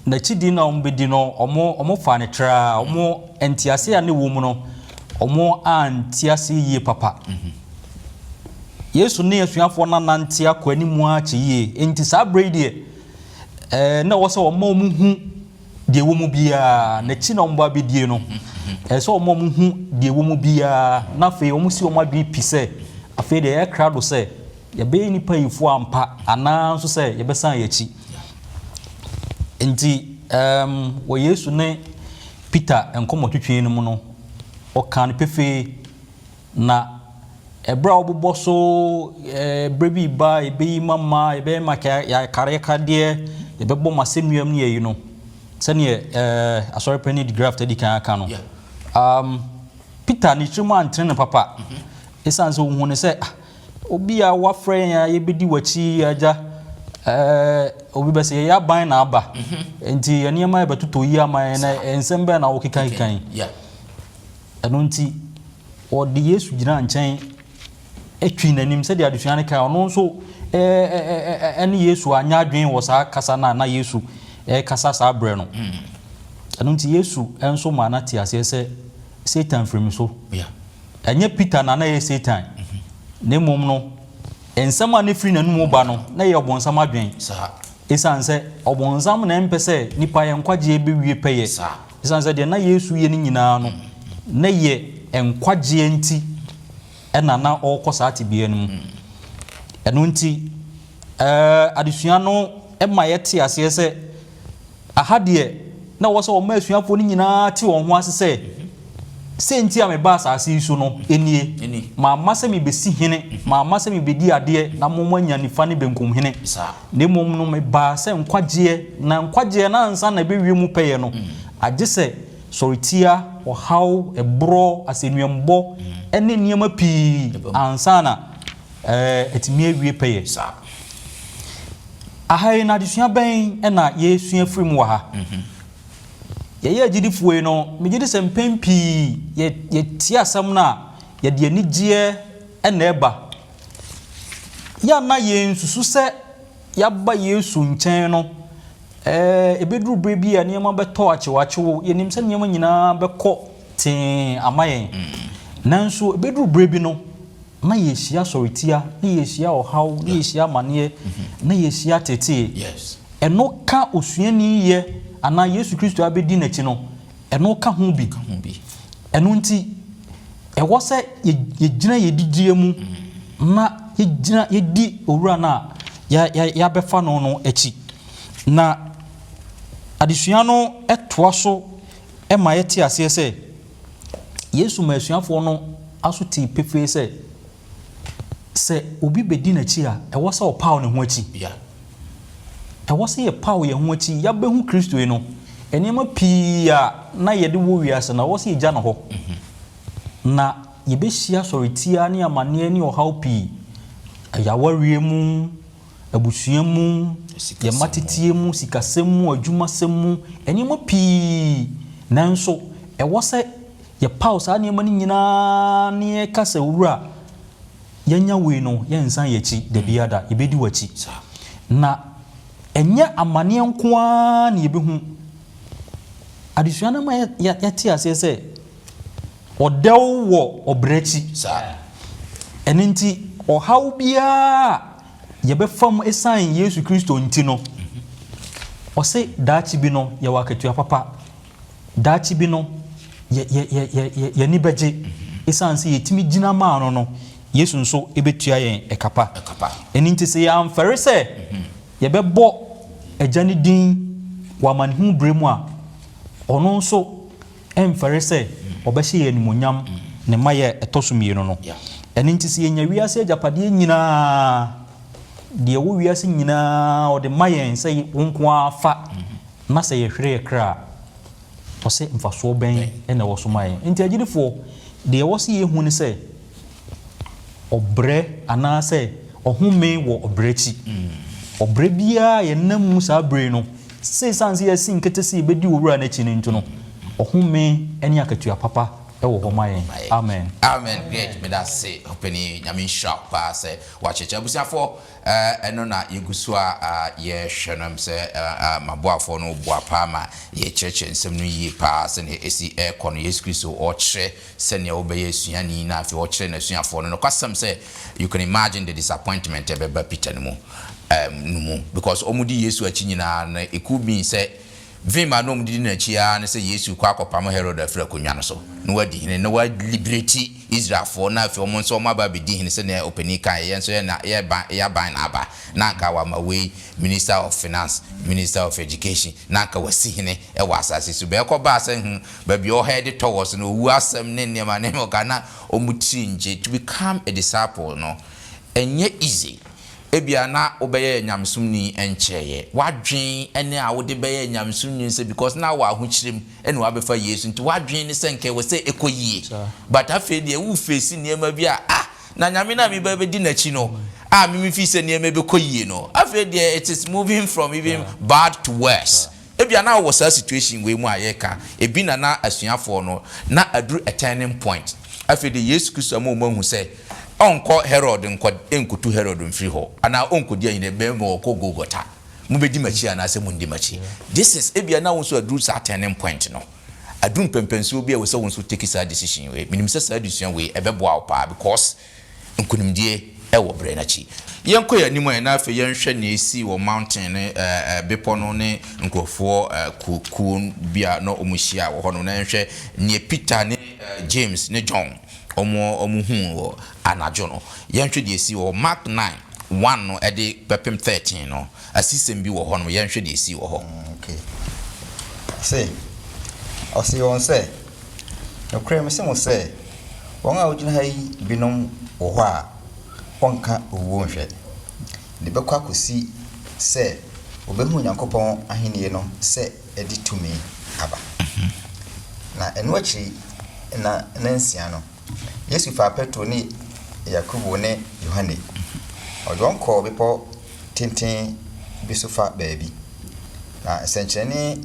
S2: n'akyidi no a wɔbɛdi no, wɔfaa no traa. Wɔn nteaseɛ a na ɛwɔ mu no, wɔante aseɛ yie papa. Yesu ne asuafoɔ no anante akɔ anim ara akyɛ yie. Enti saa berɛ yi deɛ, ɛɛ na ɛwɔ sɛ wɔma wɔn hu deɛ ɛwɔ mu biara. N'akyi na wɔba abɛdie no, ɛsɛ sɛ wɔma wɔn hu deɛ ɛwɔ mu biara, na afei wɔsi wɔn adwene pi sɛ, afei deɛ ɛyɛ krado sɛ yɛbɛyɛ nnipa yifoɔ ampa anaa nso sɛ yɛbɛsan yɛn akyi. Enti ɛɛm wɔ Yesu ne Peter nkɔmmɔtwetwe no mu no, ɔkaa no pefee. Na ɛberɛ a wɔbobɔ so, berɛ bi reba a yɛbɛyi mo ama, yɛbɛyɛ mo akareakadeɛ, yɛbɛbɔ mo asɛnnua mu ne ayi no, sɛdeɛ Asɔre Panin de Graft adi kan aka no,
S1: Yeah.
S2: Um, Peter ne tirim antene no papa. Esiane sɛ ohuu no sɛ, ah, obi a wafrɛ yɛn a yɛbɛdi w'akyi agya, ɛɛ, obi bɛsɛ yɛyɛ aban na aba. Nti yɛn nneɛma yɛbɛtotɔ yi ama yɛn na nsɛm bɛn na wokeka keka yi. Ɛno nti, wɔde Yesu gyinaa nkyɛn twee n'anim sɛdeɛ adesua no kae. Ɔno nso ɛne Yesu anyɛ adwene wɔ saa kasa no a na Yesu rekasa saa berɛ no. Ɛno nti Yesu nso maa no ate aseɛ sɛ Satan firi me so. Ɛnyɛ Peter na na ɛyɛ Satan, na mmom no nsɛm a na ɛfiri n'anum ba no na ɛyɛ ɔbonsam adwene. Ɛsiane sɛ ɔbonsam na ɛmpɛ sɛ nnipa yɛn nkwagyeɛ bɛwie pɛyɛ. Ɛsiane sɛ deɛ na Yesu yɛ no nyinaa no, na ɛyɛ nkwagyeɛ nti na na ɔrekɔ saa tebea no mu. Ɛno nti, adesua no ma yɛte aseɛ sɛ aha deɛ na ɛwɔ sɛ wɔma asuafoɔ no nyinaa te wɔn ho ase sɛ, sɛ nti a meba asase yi so no nie, mamma sɛ mebɛsi hene, mamma sɛ mebɛdi adeɛ na mo moanya nifa ne benkum hene, na mmom no mebaa sɛ nkwagyeɛ, na nkwagyeɛ no ansa na ɛbɛwie mu pɛyɛ no, agye sɛ sɔretia, ɔhaw, ɛborɔ, asɛnnuambɔ, ne nneɛma pii ansa na atumi awie pɛyɛ. Aha yi no, adesua bɛn na yɛresua firi mu wɔ ha? Yɛyɛ agyidifoɔ yi no, megye di sɛ mpɛn pii yɛtie asɛm no a, yɛde anigyeɛ na ɛba. Yɛ a na yɛnsusu sɛ yɛaba Yesu nkyɛn no, ɛbɛduru berɛ bi a nneɛma bɛtɔ akyewakyew. Yɛnim sɛ nneɛma nyinaa bɛkɔ tee ama yɛn. Nanso ɛbɛduru berɛ bi no, na yɛhyia sɔretia, na yɛhyia ɔhaw, na yɛhyia amaneɛ, na yɛhyia ateetee. Ɛno ka osuani yɛ anaa Yesu Kristo a bɛdi n'akyi no, ɛno ka ho bi. Ɛno nti, ɛwɔ sɛ yɛgyina yɛn didie mu na yɛgyina yɛdi Owura no a yɛabɛfa no no akyi. Na adesua no toa so ma yɛte aseɛ sɛ Yesu ma asuafoɔ no aso tee pefee sɛ, sɛ obi bɛdi n'akyi a, ɛwɔ sɛ ɔpaw ne ho akyi. Ɛwɔ sɛ yɛpaw yɛn ho akyi. Yɛabɛhu Kristo yi no, nneɛma pii a na yɛde wɔ wiase no, ɛwɔ sɛ yɛgya no hɔ. Na yɛbɛhyia sɔretia ne amanneɛ ne ɔhaw pii. Ɛyɛ awareɛ mu, abusua mu, yɛn mma teteɛ mu, sikasɛm mu, adwumasɛm mu, nneɛma pii. Nanso, ɛwɔ sɛ yɛpaw saa nneɛma no nyinaa na yɛka sɛ, Owura, yɛanya wei no, yɛrensan yɛn akyi da biara da, yɛbɛdi w'akyi. Na ɛnyɛ amanneɛ nko ara na yɛbɛhu. Adesua no ma yɛte aseɛ sɛ, Ɔdɛw wɔ ɔbrɛ akyi. Ɛno nti, ɔhaw biara a yɛbɛfa mu esiane Yesu Kristo nti no, ɔse daakye bi no yɛwɔ akatua papa. Daakye bi no, yɛ, yɛ, yɛ, yɛ, yɛ, yɛn ani bɛgye. Esiane sɛ yɛtumi gyina maa no no, Yesu nso bɛtua yɛn ɛka pa. Ɛno nti, sɛ yɛamfɛre sɛ yɛbɛbɔ Agya no din wɔ amanehunu berɛ mu a, ɔno nso ɛmfɛre sɛ ɔbɛhyɛ yɛn animuonyam ne mmaeɛ a ɛtɔ so mmienu no. Ɛno nti sɛ yɛnya wiase agyapadeɛ nyinaa, deɛ ɛwɔ wiase nyinaa ɔde ma yɛn sɛ wo nko ara fa, na sɛ yɛhwere yɛn kra a, ɔse mfasoɔ bɛn na ɛwɔ so ma yɛn? Nti agyidifoɔ, deɛ ɛwɔ sɛ yɛhu ne sɛ, ɔbrɛ anaasɛ ɔhome wɔ ɔbrɛ akyi. Ɔbrɛ biara a yɛnam mu saa bere yi no, sɛ esiane sɛ yɛasi nkete sɛ yebedi Owura no akyi no nti no, ɔhome ne akatua papa wɔ hɔ ma yɛn. Amen.
S1: Amen great medase ɔpanin Nyame nhyira wo paa sɛ wakyerɛkyerɛ abusuafoɔ ɛno na yɛgu so a yɛhwɛ no sɛ maboafoɔ no boa paa ma yɛkyerɛkyerɛ nsɛm no yie paa sɛdeɛ ɛsi ɛkɔ no Yesu Kristo ɔkyerɛ sɛnea wobɛyɛ asuani na afei ɔkyerɛ n'asuafoɔ no nokwasɛm sɛ you can imagine the disappointment a ɛbɛba Peter no mu um, no mu because wɔn di Yesu akyi nyinaa no it could mean sɛ vim a na wɔn didi n'akyi ara ne sɛ Yesu kɔ akɔpam Herod afiri akonnwa no so na wadi hene na waliberate Israelfoɔ na afei wɔn nso wɔn aba abɛdi hene sɛnea ɔpanin kan yɛn nso yɛn na yɛban yɛaban na aba na anka wama wei minister of finance minister of education na anka wasi hene wɔ asase so bɛɛkɔ baa sɛ hmm Baabi a ɔhead towards no, owu asɛm ne nneɛma nneɛma ɔka na wɔn tiri ngye. To become a disciple no, ɛnyɛ easy. Ebia na wobɛyɛɛ nyamesomni nkyɛeɛ. W'adwene ne a wode bɛyɛɛ nyamesomni ne sɛ because na wowɔ ahokyerɛ mu na wabɛfa Yesu nti w'adwene ne sɛ nka ɛwɔ sɛ ɛkɔ yie. But afei deɛ wo face nneɛma bi a ah na Nyame no a meba bɛdi n'akyi no a me me feel sɛ nneɛma bɛkɔ yie no afei deɛ it is moving from even bad to worse. Ebia na wowɔ saa situation wei mu a yɛreka, ebi na na asuafoɔ no, na aduru a turning point. Afei deɛ Yesu Kristo ama wɔn ahu sɛ ɔnkɔ Herod nkɔ nkotu Herod mfiri hɔ, anaa ɔnkɔdi ahene, na mmom ɔkɔ Golgotha. Mobɛdi m'akyi anaasɛ mondi m'akyi? This is, ebia na wo nso aduru saa turning point no. Aduru mpɛmpɛnsoɔ bi a ɛwɔ sɛ wo nso take saa decision wei. Menim sɛ saa adesua wei ɛbɛboa wo paa because Nkonimdie wɔ berɛ no akyi. Yɛnkɔ yɛn anim ɛ na afei yɛnhwɛ nea ɛsii wɔ mountain no, bepɔ no ne nkurɔfoɔ kuo kuo bi a na wɔhyia wɔ hɔ no, na yɛnhwɛ nea Peter ne James ne John wɔn wɔn huu wɔ anadwo no. Yɛnhwɛ deɛ ɛsii wɔ hɔ. Mark 9, 1 no de bɛpem 13 no, asisɛm bi wɔ hɔ nom. Yɛnhwɛ deɛ ɛsii wɔ hɔ.
S3: Okay. Ɔse, ɔsee wɔn sɛ, Nokorɛ mese mo sɛ, wɔn a wogyina ha yi binom wɔ hɔ a wɔnka owuo nhwɛ, de bɛkɔ akɔsi sɛ wɔbɛhunu Onyankopɔn ahennie no sɛ ɛde tumi aba. Na ɛno akyiri nna nnansia no, Yesu faa Petro ne Yakobo ne Yohane, ɔde wɔn kɔɔ bepɔ tenten bi so fa baabi. Na nsɛnkyerɛnne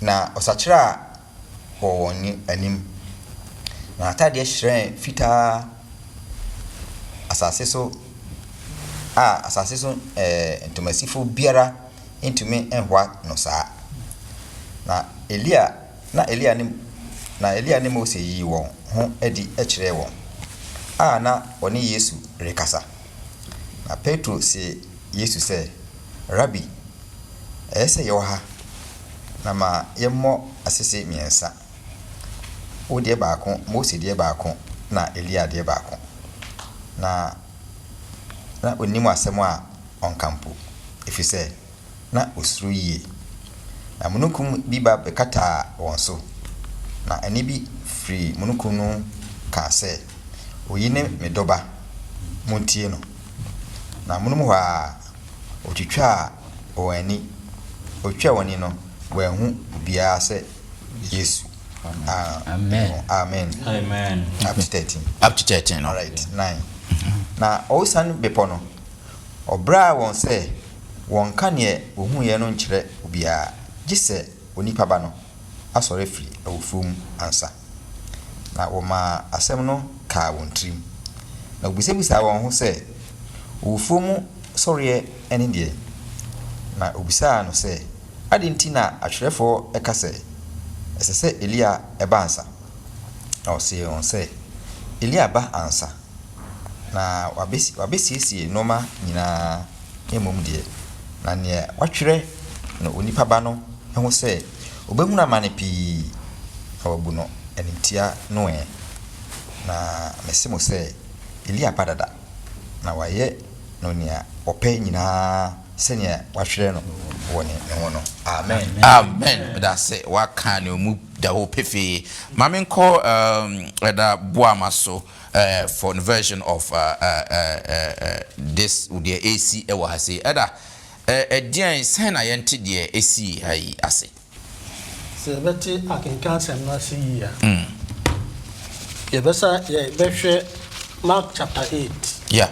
S3: na ɔsakyeraa wɔ wɔn anim. Na n'atadeɛ hyerɛn fitaa asase so a asase so ɛɛ ntomasifo biara ntumi nhoa no saa. Na Elia na Elia ne na Elia ne Mose yii wɔn ho adi kyerɛɛ wɔn a na wɔne Yesu rekasa. Na Petro see Yesu sɛ, Rabi, ɛyɛ sɛ yɛwɔ ha, na ma yɛmmɔ asese mmiɛnsa, wo deɛ baako, Mose deɛ baako, na Elia deɛ baako. Na na ɔnnim asɛm a ɔnka mpo, ɛfiri sɛ na wɔsuro yie. Na mununkum bi ba bɛkataa wɔn so, na ɛnne bi firii mununkum no mu kaa sɛ, Oyi ne me dɔba, montie no. Na amonom hɔ ara, wɔtwitwaa wɔn ani, wɔtwitwaa wɔn ani no, wɔanhu obiara sɛ Yesu.
S5: Amen.
S3: Amen.
S2: Amen.
S3: Up to 13.
S1: Up to 13 no.
S3: All right, 9. Na ɔresiane bepɔ no, ɔbraa wɔn sɛ wɔnnka deɛ wɔhuiɛ no nkyerɛ obiara, gye sɛ Onipa Ba no asɔre afiri awufoɔ mu ansa. Na wɔmaa asɛm no kaa wɔn tirim, na wɔbisabisaa wɔn ho sɛ, Owufoɔ mu sɔreɛ ne deɛn? Na wɔbisaa no sɛ, Adɛn nti na atwerɛfoɔ ka sɛ, ɛsɛ sɛ Elia ba ansa? Na ɔsee wɔn sɛ, Elia ba ansa. Na wabɛsiesie nnoɔma nyinaa mmom deɛ, na deɛ wɔatwerɛ no Onipa Ba no ho sɛ ɔbɛhunu amane pii na wɔabu no animtia no ɛ? Na mese mo sɛ, Elia aba dada, na wɔayɛ no nea wɔpɛ nyinaa sɛdeɛ wɔatwerɛ no wɔ ne ho no. Amen.
S1: Amen. Meda ase. Waka nea ɔmu da hɔ pefee. Ma menkɔ ɛda Boama so. Eh for the version of eh eh eh eh this deɛ ɛresi wɔ ha sei ɛda eh ɛdeɛn sɛn na yɛnte deɛ ɛsii ha yi ase.
S4: Sɛ yɛbɛte akenkan asɛm no ase yie a, yɛbɛsa yɛbɛhwɛ Mark chapter 8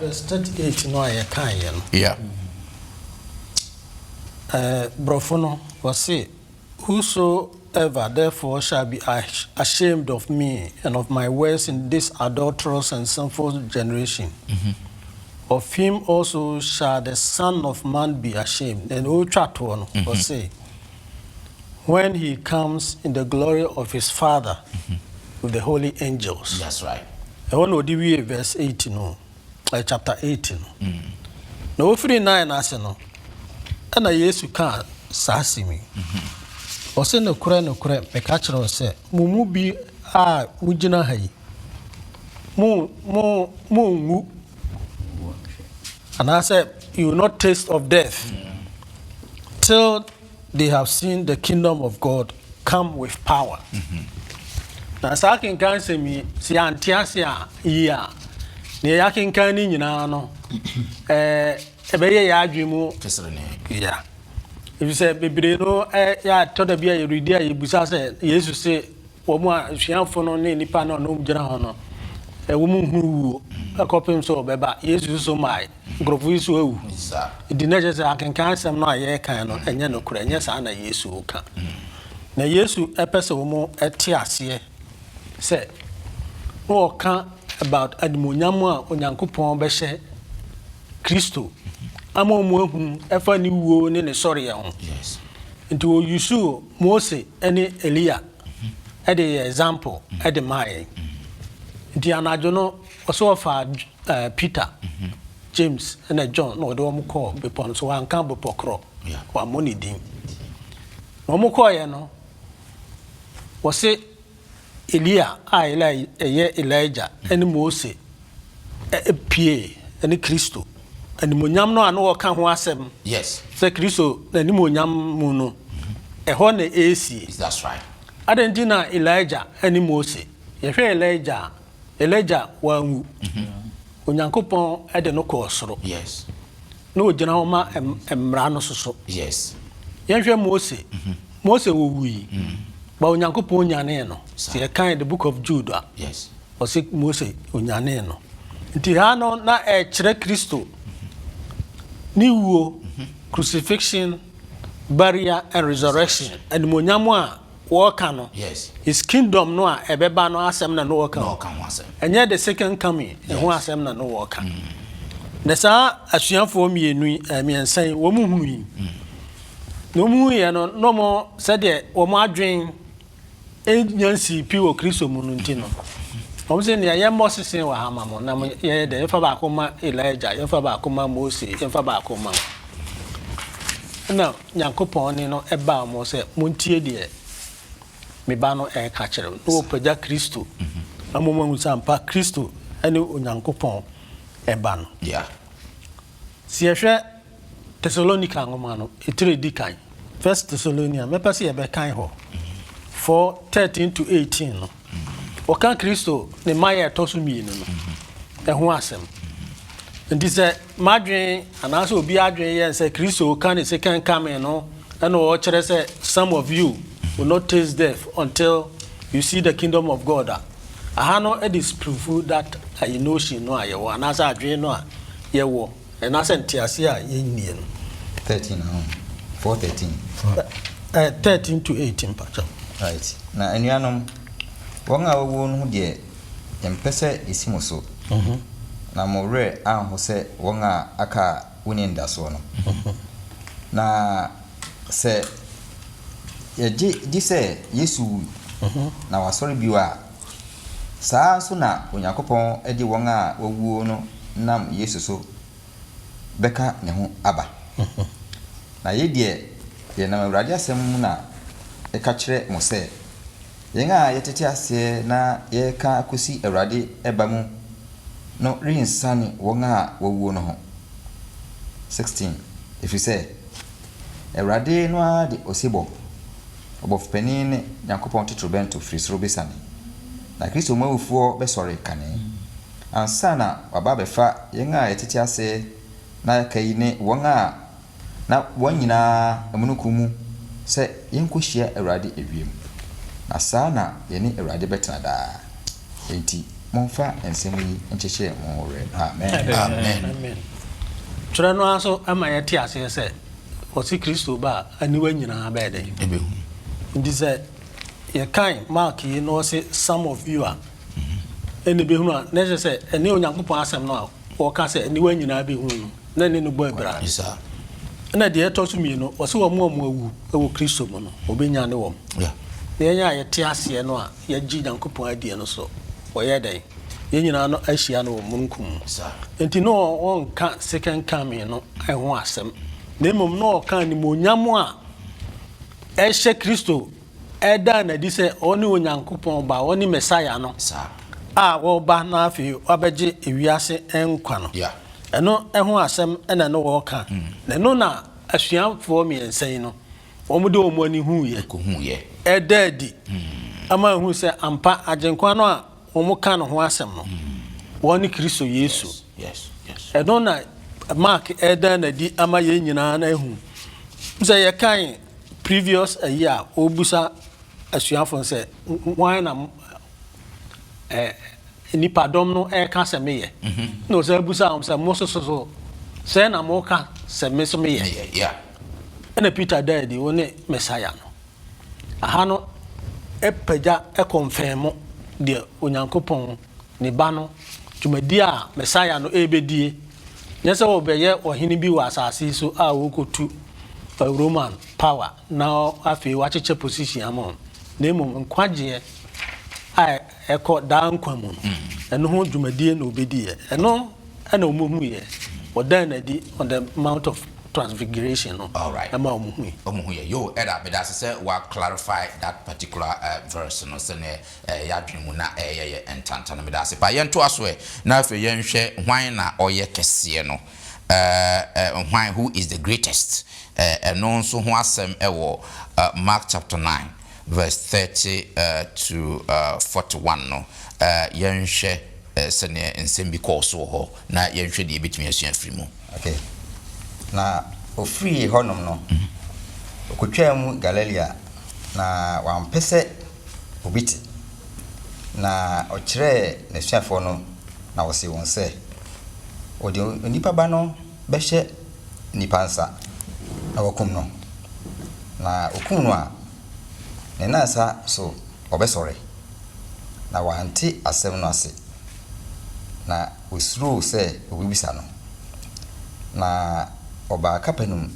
S4: verse 38 no a yɛkaeɛ no.
S1: Yeah.
S4: Eh, borɔfo no, wɔse Whosoever therefore shall be ashamed of me and of my words in this adulterous and sinful generation, of him also shall the Son of Man be ashamed. Then ɔretwa toɔ no, ɔse, when he comes in the glory of his Father with the holy angels.
S1: That's right.
S4: Ɛhɔ na ɔde wie verse 8 no. Chapter 8 no. Na wofiri 9 no ase no, ɛna Yesu kaa saa asɛm yi. Ɔse, Nokorɛ, nokorɛ, meka kyerɛ wo sɛ, mo mu bi a mogyina ha yi, mo, mo, monwu, anaasɛ you will not taste of death till they have seen the kingdom of God come with power. Na saa akenkan nsɛm yi, sɛ yɛante ase a yie a, Nea yɛakenkan no nyinaa no, ɛɛ ɛbɛyɛ yɛn adwene mu ya. Efisɛ bebree no yɛ atɔ da bi a yɛredi a yɛbisa sɛ Yesu se wɔn a asuafo no ne nnipa no a na wɔgyina hɔ no, wɔn nhunu wuo kɔpem sɛ ɔbɛba. Yesu nso mae, nkurɔfo yi nso awu. Nti na kyerɛ sɛ akenkan asɛm no a yɛrekan no ɛnyɛ nokorɛ, ɛnyɛ saa na Yesu reka. Na Yesu pɛ sɛ wɔn te aseɛ sɛ na ɔka about animuonyam a Onyankopɔn bɛhyɛ Kristo ama wɔn ahunu ɛfa ne wuo ne ne sɔreɛ ho. Nti ɔyusuu Mose ne Elia de yɛ example de maa yɛn. Nti anadwo no ɔsɛ ɔfaa Peter, James na John na ɔde wɔn kɔɔ bepɔ no so. Wanka bepɔ korɔ, wammɔ ne din. Na wɔn kɔɔeɛ no, wɔse Elia a ɛyɛ Elijah ne Mose pue ne Kristo animuonyam no a na wɔka ho asɛm sɛ Kristo n'animuonyam mu no, ɛhɔ na ɛresie. Adɛn nti na Elijah ne Mose? Yɛhwɛ Elijah a, Elijah wanwu. Onyankopɔn de no kɔɔ soro. Na ɔgyina hɔ ma mmara no soso. Yɛnhwɛ Mose. Mose ɔwui, but Onyankopɔn nyanee no. Sɛ yɛkan the book of Jude a, ɔse Mose ɔnyanee no. Nti ha no na ɛkyerɛ Kristo ne wuo, crucifixion, burial and resurrection, animuonyam a wɔreka no, his kingdom no a ɛbɛba no asɛm na no wɔreka o. Ɛnyɛ the second coming ɛho asɛm na no wɔreka. Na saa asuafoɔ mmienu yi, mmiɛnsa yi, wɔn hunu yi. Na wɔn huiɛ no, na wɔn sɛdeɛ wɔn adwen nnya nsii pi wɔ Kristo mu no nti no, wɔn sɛ nea yɛmmɔ sese wɔ ha ma mo, na mo yɛyɛ dɛ, yɛmfa baako ma Elijah, yɛmfa baako ma Mose, yɛmfa baako ma mo. Ɛna Nyankopɔn nne no baa wɔn sɛ, Montie deɛ me ba no reka kyerɛ mo. Na wɔpagya Kristo ama wɔahu sɛ ampa Kristo ne Onyankopɔn Ba no. Sɛ yɛhwɛ Tesalonika nwoma no, etire a ɛdi kan, First Thessalonians, mɛpɛ sɛ yɛbɛkan hɔ, 4, 13 to 18 no, wɔka Kristo ne mmaeɛ a ɛtɔ so mmienu no ho asɛm. Nti sɛ m'adwene anaasɛ obi adwene yɛ sɛ Kristo ka ne second coming no ɛna ɔkyerɛ sɛ some of you will not taste death until you see the kingdom of God a, aha no disprove that ayi notion no a yɛwɔ anaasɛ adwene no a yɛwɔ anaasɛ nteaseɛ a yɛnnie no.
S3: 13 ho 4:13.
S4: 13 to 18 mpakyɛw.
S3: Right. Na anuanom, wɔn a wɔawuo no ho deɛ, yɛmpɛ sɛ yɛsi mo so, na mo werɛ anho sɛ wɔn a aka a wonni anidasoɔ no. Na sɛ yɛgye di sɛ Yesu wui na wasɔre bio a, saa ara nso na Onyankopɔn de wɔn a wɔawuo no nam Yesu so bɛka ne ho aba. Na yei deɛ, yɛnam Awurade asɛm mu na yɛka kyerɛ mo sɛ, Yɛn a yɛtete aseɛ na yɛreka akɔsi Awurade ba mu no rensiane wɔn a wɔawuo no ho, 16 ɛfiri sɛ, Awurade no ara de osebɔ, ɔbɔfopanin ne Nyankopɔn totorobɛnto firi soro bɛsiane, na Kristo mu awufoɔ bɛsɔre kane, ansa na waba abɛfa yɛn a yɛtete ase na yɛaka yi ne wɔn a na wɔn nyinaa amununkum mu sɛ yɛnkɔhyia Awurade ewiem, na saa na yɛne Awurade bɛtena daa. Enti momfa nsɛm yi nkyekyere mo werɛ. Amen.
S1: Amen.
S4: Twerɛ no ara nso ma yɛte aseɛ sɛ wɔse Kristo ba a, aniwa nyinaa bɛyɛ dɛn?
S1: Ɛbɛhu.
S4: Nti sɛ yɛkan Mark yi na ɔse some of you a, ɛna ɛbɛhunu a, na ɛkyerɛ sɛ ɛne Onyankopɔn asɛm no a wɔka sɛ aniwa nyinaa bɛhunu no, na ɛne no bɔ abira. Ɛna deɛ ɛtɔ so mmienu, ɔse wɔn a wɔawu wɔ Kristo mu no, wɔbɛnyane wɔn. Na yɛn a yɛte aseɛ no a yɛgye Nyankopɔn adie no so, wɔyɛ dɛn? Yɛn nyinaa no ahyia no wɔ mununkum mu. Enti na ɔnka second coming no ho asɛm, na mmom na ɔka animuonyam a ɛhyɛ Kristo ɛdaa no adi sɛ ɔne Onyankopɔn Ba, ɔne Mesaia no a ɔreba na afei wabɛgye ewiase nkwa no. Ɛno ho asɛm na na ɔreka. Na ɛno na asuafoɔ mmiɛnsa yi no, wɔde wɔn ani huiɛ. Ɛda adi ama ahu sɛ ampa Agyenkwa no a wɔka ne ho asɛm no, Wɔn ne Kristo Yesu. Ɛno na Mark ɛredan no adi ama yɛn nyinaa na ahu. Sɛ yɛkan previous ayi a ɔrebusa asuafo no sɛ hwan na eh, nnipadɔm no ɛreka sɛ meyɛ. Na ɔsan busa wɔn sɛ mo soso so sɛn na moka sɛ me so meyɛ. Ɛna Peter da adi wo ne Messiah no. Aha no pagya kɔnfɛmo deɛ Onyankopɔn, ne Ba no, dwumadie a Messiah no rebɛdie. Nyɛ sɛ ɔrebɛyɛ ɔhene bi wɔ asase yi so a ɔrekɔtu Roman power na afei wakyekyɛ position ama wɔn, na mmom nkwagyeɛ a ɛkɔ daa nkwa mu no, ɛno ho dwumadie na ɔbɛdiiɛ. Ɛno na wɔhuiɛ. Wɔdaa no adi on the Mount of Transfiguration no
S1: Alright.
S4: ma wɔhui.
S1: Wɔhuiɛ. Yoo, Elder, meda ase sɛ wa clarify that particular verse no sɛdeɛ y'adwene mu na ɛreyɛ yɛ ntanta no. Meda ase paa. Yɛntoa so ɛ, na afei yɛnhwɛ hwan na ɔyɛ kɛseɛ no. Hwan, who is the greatest? Ɛno nso ho asɛm wɔ Mark chapter 9 verse 30 to 41 no. Yɛnhwɛ sɛdeɛ nsɛm bi kɔɔ so wɔ hɔ na yɛnhwɛ deɛ yɛbɛtumi asua afiri mu.
S3: Okay. Na ɔfirii hɔnom no, ɔkɔtwaa mu Galilea, na wampɛ sɛ obi te. Na ɔkyerɛɛ n'asuafoɔ no, na ɔsee wɔn sɛ, Wɔde Onipa Ba no bɛhyɛ nnipa nsa, na wɔakum no, na wɔkum no a, ne nnansa so ɔbɛsɔre. Na wɔante asɛm no ase, na wɔsuroo sɛ wɔbɛbisa no. Na ɔbaa Kapernaum,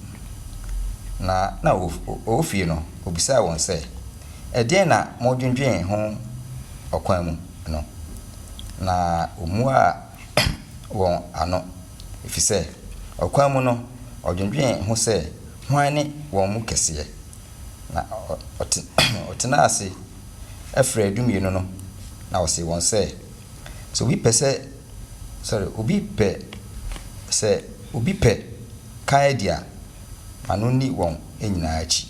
S3: na na ɔwɔ fie no, ɔbisaa wɔn sɛ, Ɛdeɛn na modwendwene ho ɔkwan mu no? Na ɔmuaa wɔn ano, ɛfiri sɛ ɔkwan mu no, ɔdwendwenee ho sɛ hwan ne wɔn mu kɛseɛ. Na ɔtenaa ase frɛɛ dummienu no, na ɔsee wɔn sɛ, Sɛ obi pɛ sɛ, sorry, obi pɛ, sɛ obi pɛ kan adi a, ma no nni wɔn nyinaa akyi,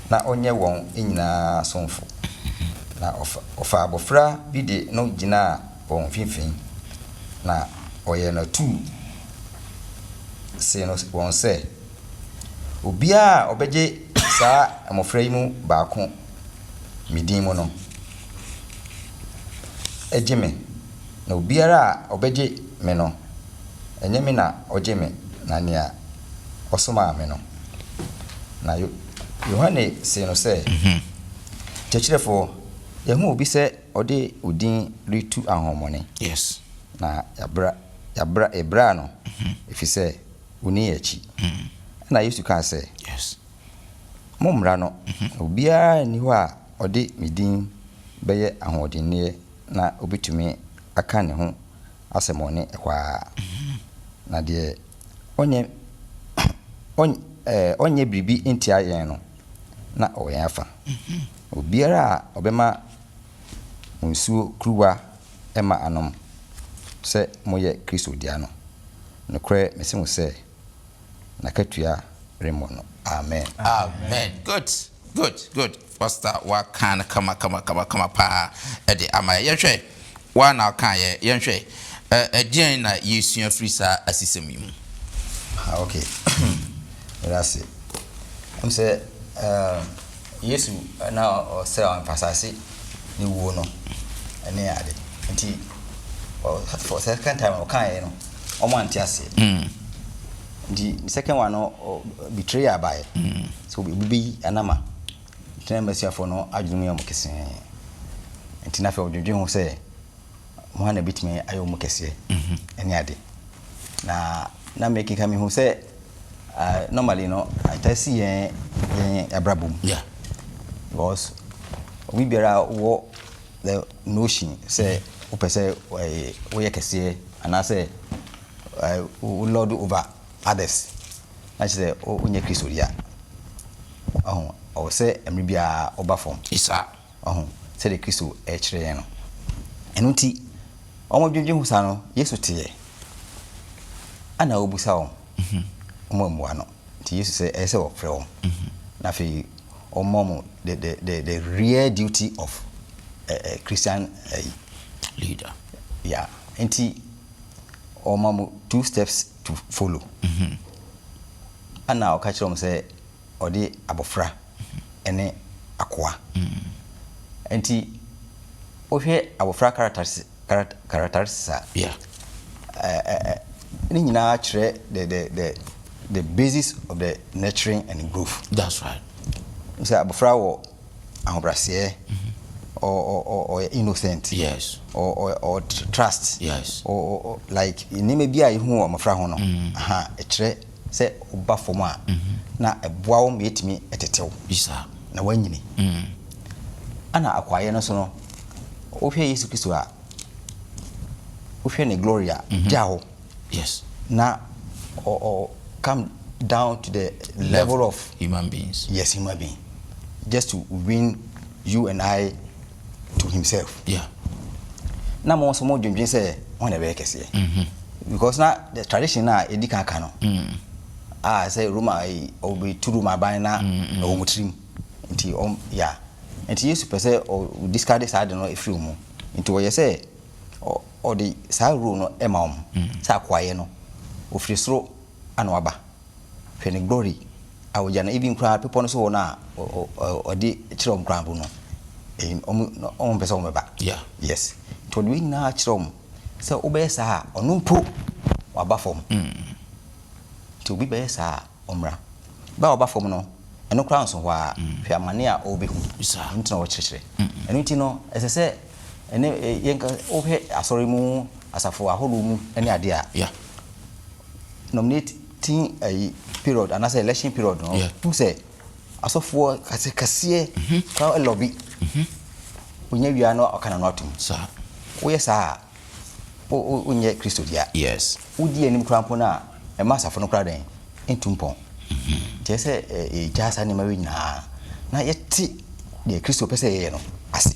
S3: na ɔnyɛ wɔn nyinaa somfo. Na ɔfaa abɔfra bi de no gyinaa wɔn mfimfini, na ɔyɛɛ no atuu see no wɔn sɛ, Obiara a ɔbɛgye saa mmɔfra yi mu baako me din mu no, gye me, na obiara a ɔbɛgye me no, ɛnyɛ me na ɔgye me, na nea ɔsomaa me no. Na Yohane see no sɛ, Kyerɛkyerɛfoɔ, yɛahu obi sɛ ɔde wo din retu ahonhommɔne, na yɛabra no, ɛfiri sɛ onni yɛn akyi. Ɛnna Yesu kaa sɛ, Mommra no, na obiara nni hɔ a ɔde me din bɛyɛ ahoɔdenneɛ na ɔbɛtumi aka ne ho asɛmmɔne ɛhɔ ara. Na deɛ ɔnyɛ ɔnyɛ biribi ntia yɛn no, na ɔwɔ yɛn afa. Obiara a ɔbɛma mo nsuo kuruwa ma anom sɛ moyɛ Kristo dea no, Nokorɛ mese mo sɛ, n'akatua remmɔ no. Amen.
S1: Amen good good good pastor waka no kama kama kama kama paa ɛde ama yɛ yɛnhwɛ waa na ɔka yɛ yɛnhwɛ ɛdeɛn na yɛsua firi saa asisɛm yi mu.
S3: Ah ok meda ase ɛm sɛ Yesu na ɔsrɛ ɔmfa asase ne wuo no ne ade nti for second time ɔkaeɛ no ɔmo ante aseɛ nti the second one no betrayal baeɛ sɛ obi bɛyi anama nti na mmasuafoɔ no adwene mu yɛ ɔmo kesee nti na afei ɔdwendwen ho sɛ hwan na ebetumi ayɛ wɔn kɛseɛ ɛne ade na na mekeka mehu sɛ uh, normally no ɛtaa si yɛn yɛn abrabɔ mu
S1: yeah.
S3: because obi biara wɔ the notion sɛ wopɛ sɛ woyɛ kɛseɛ anaasɛ wo lord over others na kyerɛ sɛ wonyɛ Kristo dea. Ɔho ɔwɔ sɛ mmerɛ biara woba fam.
S1: Isa.
S3: Wahu sɛdeɛ Kristo rekyerɛ yɛn no. Ɛno nti, wɔdwendwen ho saa no, Yesu teeɛ. Ɛna ɔbisa wɔn, wɔn ammua no. Nti Yesu sɛ ɛyɛ sɛ ɔfrɛ wɔn. Na afei ɔma wɔn the, the, the, the real duty of a, a Christian uh,
S1: leader.
S3: Yeah. Nti ɔma mo two steps to follow. Ɛna ɔka kyerɛ wɔn sɛ ɔde abɔfra ne akoa. Nti wohwɛ abɔfra characteristics characteristics a, ne nyinaa kyerɛ the basis of the nurturing and growth.
S1: That's right.
S3: Sɛ abɔfra wɔ ahobrɛaseɛ, ɔyɛ innocent. Ɔ ɔ trust. Ɔ like nneɛma bi a yɛhu wɔ mmɔfra ho no, aha ɛkyerɛ sɛ woba fam a, na ɛboa wo ma yɛtumi ɛtetew na woanyini. Ana akwayɛ no so no, wohwɛ Yesu Kristo a, wohwɛ ne glory a, gya hɔ na ɔ come down to the level of
S1: human beings.
S3: Yes, human being, just to win you and I to himself. Na mo nso mo dwendwen sɛ wɔn na ɛbɛyɛ kɛseɛ, because na the tradition na edi kan ka no a sɛ Roma yi ɔbɛtu Roma aban na ɛwɔ mo tirim, nti ɔm ya nti Yesu pɛ sɛ ɔ discard saa de no efiri wɔn mu, nti ɔyɛ sɛ ɔde saa role no ɛma wɔn sɛ akoayɛ no, ofiri soro ana waba. Hwɛ ne glory a ogya no, even koraa bepɔ no so hɔ no a ɔde kyerɛ wɔn koraa mpo no, wɔn mpɛ sɛ wɔn bɛba. Yes, nti ɔde wei nyinaa kyerɛ wɔn sɛ wobɛyɛ saa a, ɔno mpo waba fam. Nti obi bɛyɛ saa a, ɔmmra ba a ɔba fam no, ɛno koraa nso hɔ a, hwɛ amane a ɔrebɛhu.
S1: Saa.
S3: Ɛno nti na wɔkyerɛkyerɛ ɛno. Nti no ɛsɛ sɛ ɛne yɛnka wohwɛ asɔre mu, asafo ahorow mu ne adeɛ a, nominating ayi period anaasɛ election period no, hu sɛ asɔfoɔ kɛse kɛseɛ koraa lobby, onya wia no, ɔka n'ano atom. Woyɛ saa a, wonyɛ Kristo dea. Wodi anim koraa mpo no a, ɛma asafo no koraa dɛn ntu mpɔn. Nti ɛsɛ sɛ yɛgyaa saa nneɛma wei nyinaa na yɛte deɛ Kristo pɛ sɛ yɛyɛ no ase,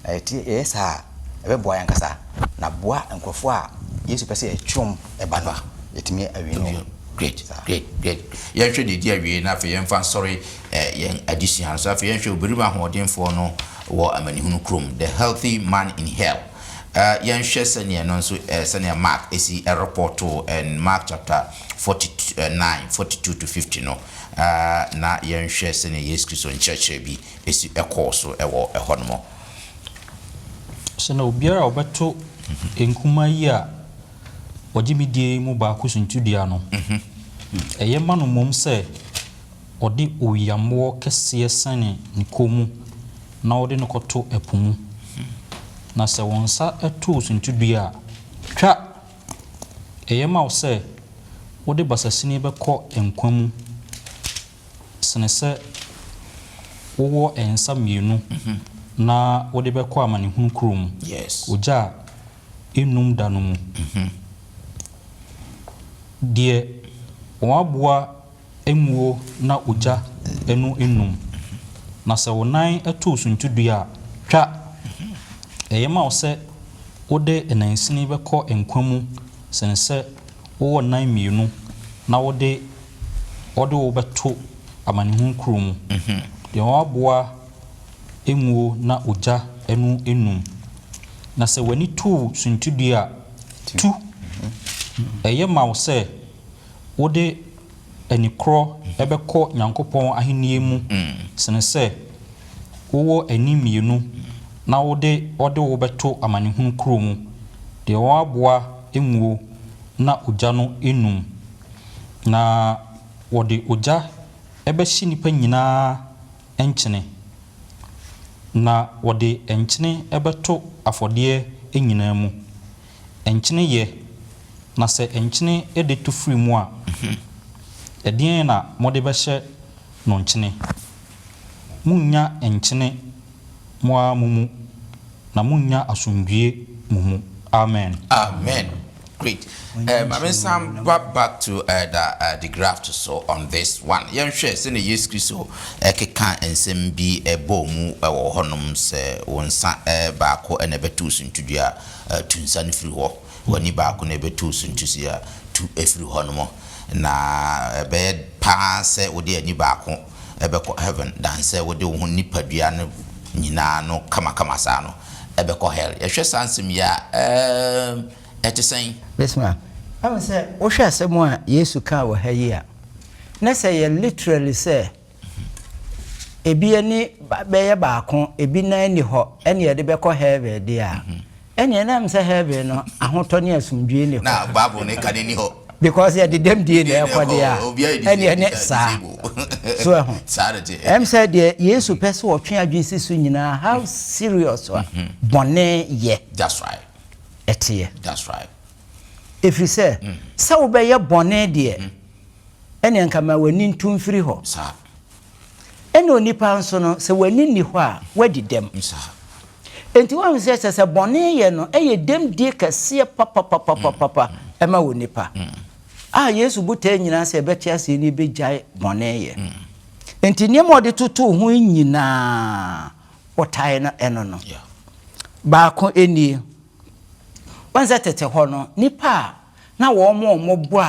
S3: na yɛte yɛyɛ saa a, ɛbɛboa yɛn ankasa na boa nkurɔfoɔ a Yesu pɛ sɛ yɛtwe wɔn ɛba no, yɛtumi awie no.
S1: Great, great, great. Yɛnhwɛ deɛ di awie na afei yɛmfa nsɔre yɛn adesua no so. Afei yɛnhwɛ obarima ahoɔdenfoɔ no wɔ amanehunu kurom, the healthy man in hell. Yɛnhwɛ sɛneɛ no nso sɛnea Mark esi report in Mark chapter 49, 42 to 50 no, na yɛnhwɛ sɛnea Yesu Kristo nkyerɛkyerɛ bi esi ɛkɔɔ so ɛwɔ ɛhɔ nom.
S2: Sɛ na obiara a ɔbɛto nkuma yi a wɔgye me die mu baako suntidua no, ɛyɛ ma no mmom sɛ ɔde owiyammoɔ kɛseɛ sɛne ne kɔn mu na ɔde no kɔto ɛpo mu. Na sɛ wɔn nsa to suntidua a, twa! Ɛyɛ ma wo sɛ wode basasini bɛkɔ nkwa mu sene sɛ wowɔ nsa mmienu na wode bɛkɔ amanehunu kurom, ogya a ɛnnum da no mu. Deɛ wɔn aboa nwuo na ogya no nnum. Na sɛ wo nan to suntidua a, twa! Ɛyɛ ma wo sɛ wode nansini bɛkɔ nkwa mu sene sɛ wowɔ nan mmienu na wode wɔde wo bɛto amanehunu kuro mu. Deɛ wɔn aboa nwuo na ogya no nnum. Na sɛ w'ani to wo suntidua a, tu! Ɛyɛ ma wo sɛ wode anikorɔ bɛkɔ Nyankopɔn ahennie mu sene sɛ wowɔ ani mmienu na wode wɔde wo bɛto amanehunu kuro mu, deɛ wɔn aboa nwuo na ogya no nnum. Na wɔde ogya bɛhye nnipa nyinaa nkyene, na wɔde nkyene bɛto afɔdeɛ nyinaa mu. Nkyene yɛ, na sɛ nkyene de to firi mu a, ɛdeɛn na mode bɛhyɛ no nkyene? Monnya nkyene mo ara mo mu, na monnya asomdwoeɛ mo mu. Amen.
S1: Amen. Great. Ma me nsan ba back to the graft so on this one. Yɛnhwɛ sɛnea Yesu Kristo ɛkeka nsɛm bi ɛbɔɔ mu ɛwɔ hɔnom sɛ wo nsa baako ɛna ɛbɛto suntidua a, tu nsa no firi hɔ. W'ani baako na ɛbɛto suntidua a, tu ɛfiri hɔnom. Na ɛbɛyɛ paa sɛ wode ani baako ɛbɛkɔ heaven than sɛ wode wo ho nipadua no nyinaa no kamakama saa no ɛbɛkɔ hell. Yɛhwɛ saa nsɛm yi a, Ɛte sɛn?
S5: Bismarck, Woahu sɛ wohwɛ asɛm a Yesu kaa wɔ ha yi a, na sɛ ɛyɛ literally sɛ ebi ani bɛyɛ baako, ebi nan nni hɔ, ɛne yɛde bɛkɔ heaven deɛ a, ɛneɛ na ɛm sɛ heaven no ahotɔ ne asomdwoe nni hɔ.
S1: Na Bible no ka no nni hɔ.
S5: Because yɛde dɛmdie na ɛkɔ deɛ a, ɛneɛ ne saa. So ɛho. Ɛm sɛ deɛ Yesu pɛ sɛ ɔtwe adwene si so nyinaa, how serious a bɔne yɛ.
S1: That's right.
S5: Ɛteɛ.
S1: That's right.
S5: Ɛfiri sɛ, sɛ wobɛyɛ bɔne deɛ, ɛnneɛ anka ma w'ani ntu mfiri hɔ. Ɛnna onipa nso no, sɛ w'ani nni hɔ a, woadi dɛm. Enti woahu sɛ kyerɛ sɛ bɔne yɛ no yɛ dɛmdie kɛseɛ papapapapapa ma onipa. A Yesu botaeɛ nyinaa sɛ yɛbɛte aseɛ ne yɛbɛgyae bɔne yɛ. Enti nneɛma a ɔde totoo ho yi nyinaa, botaeɛ no ɛno no. Baako nie. Woahu sɛ tete hɔ no, nnipa a na wɔn mmɔbɔ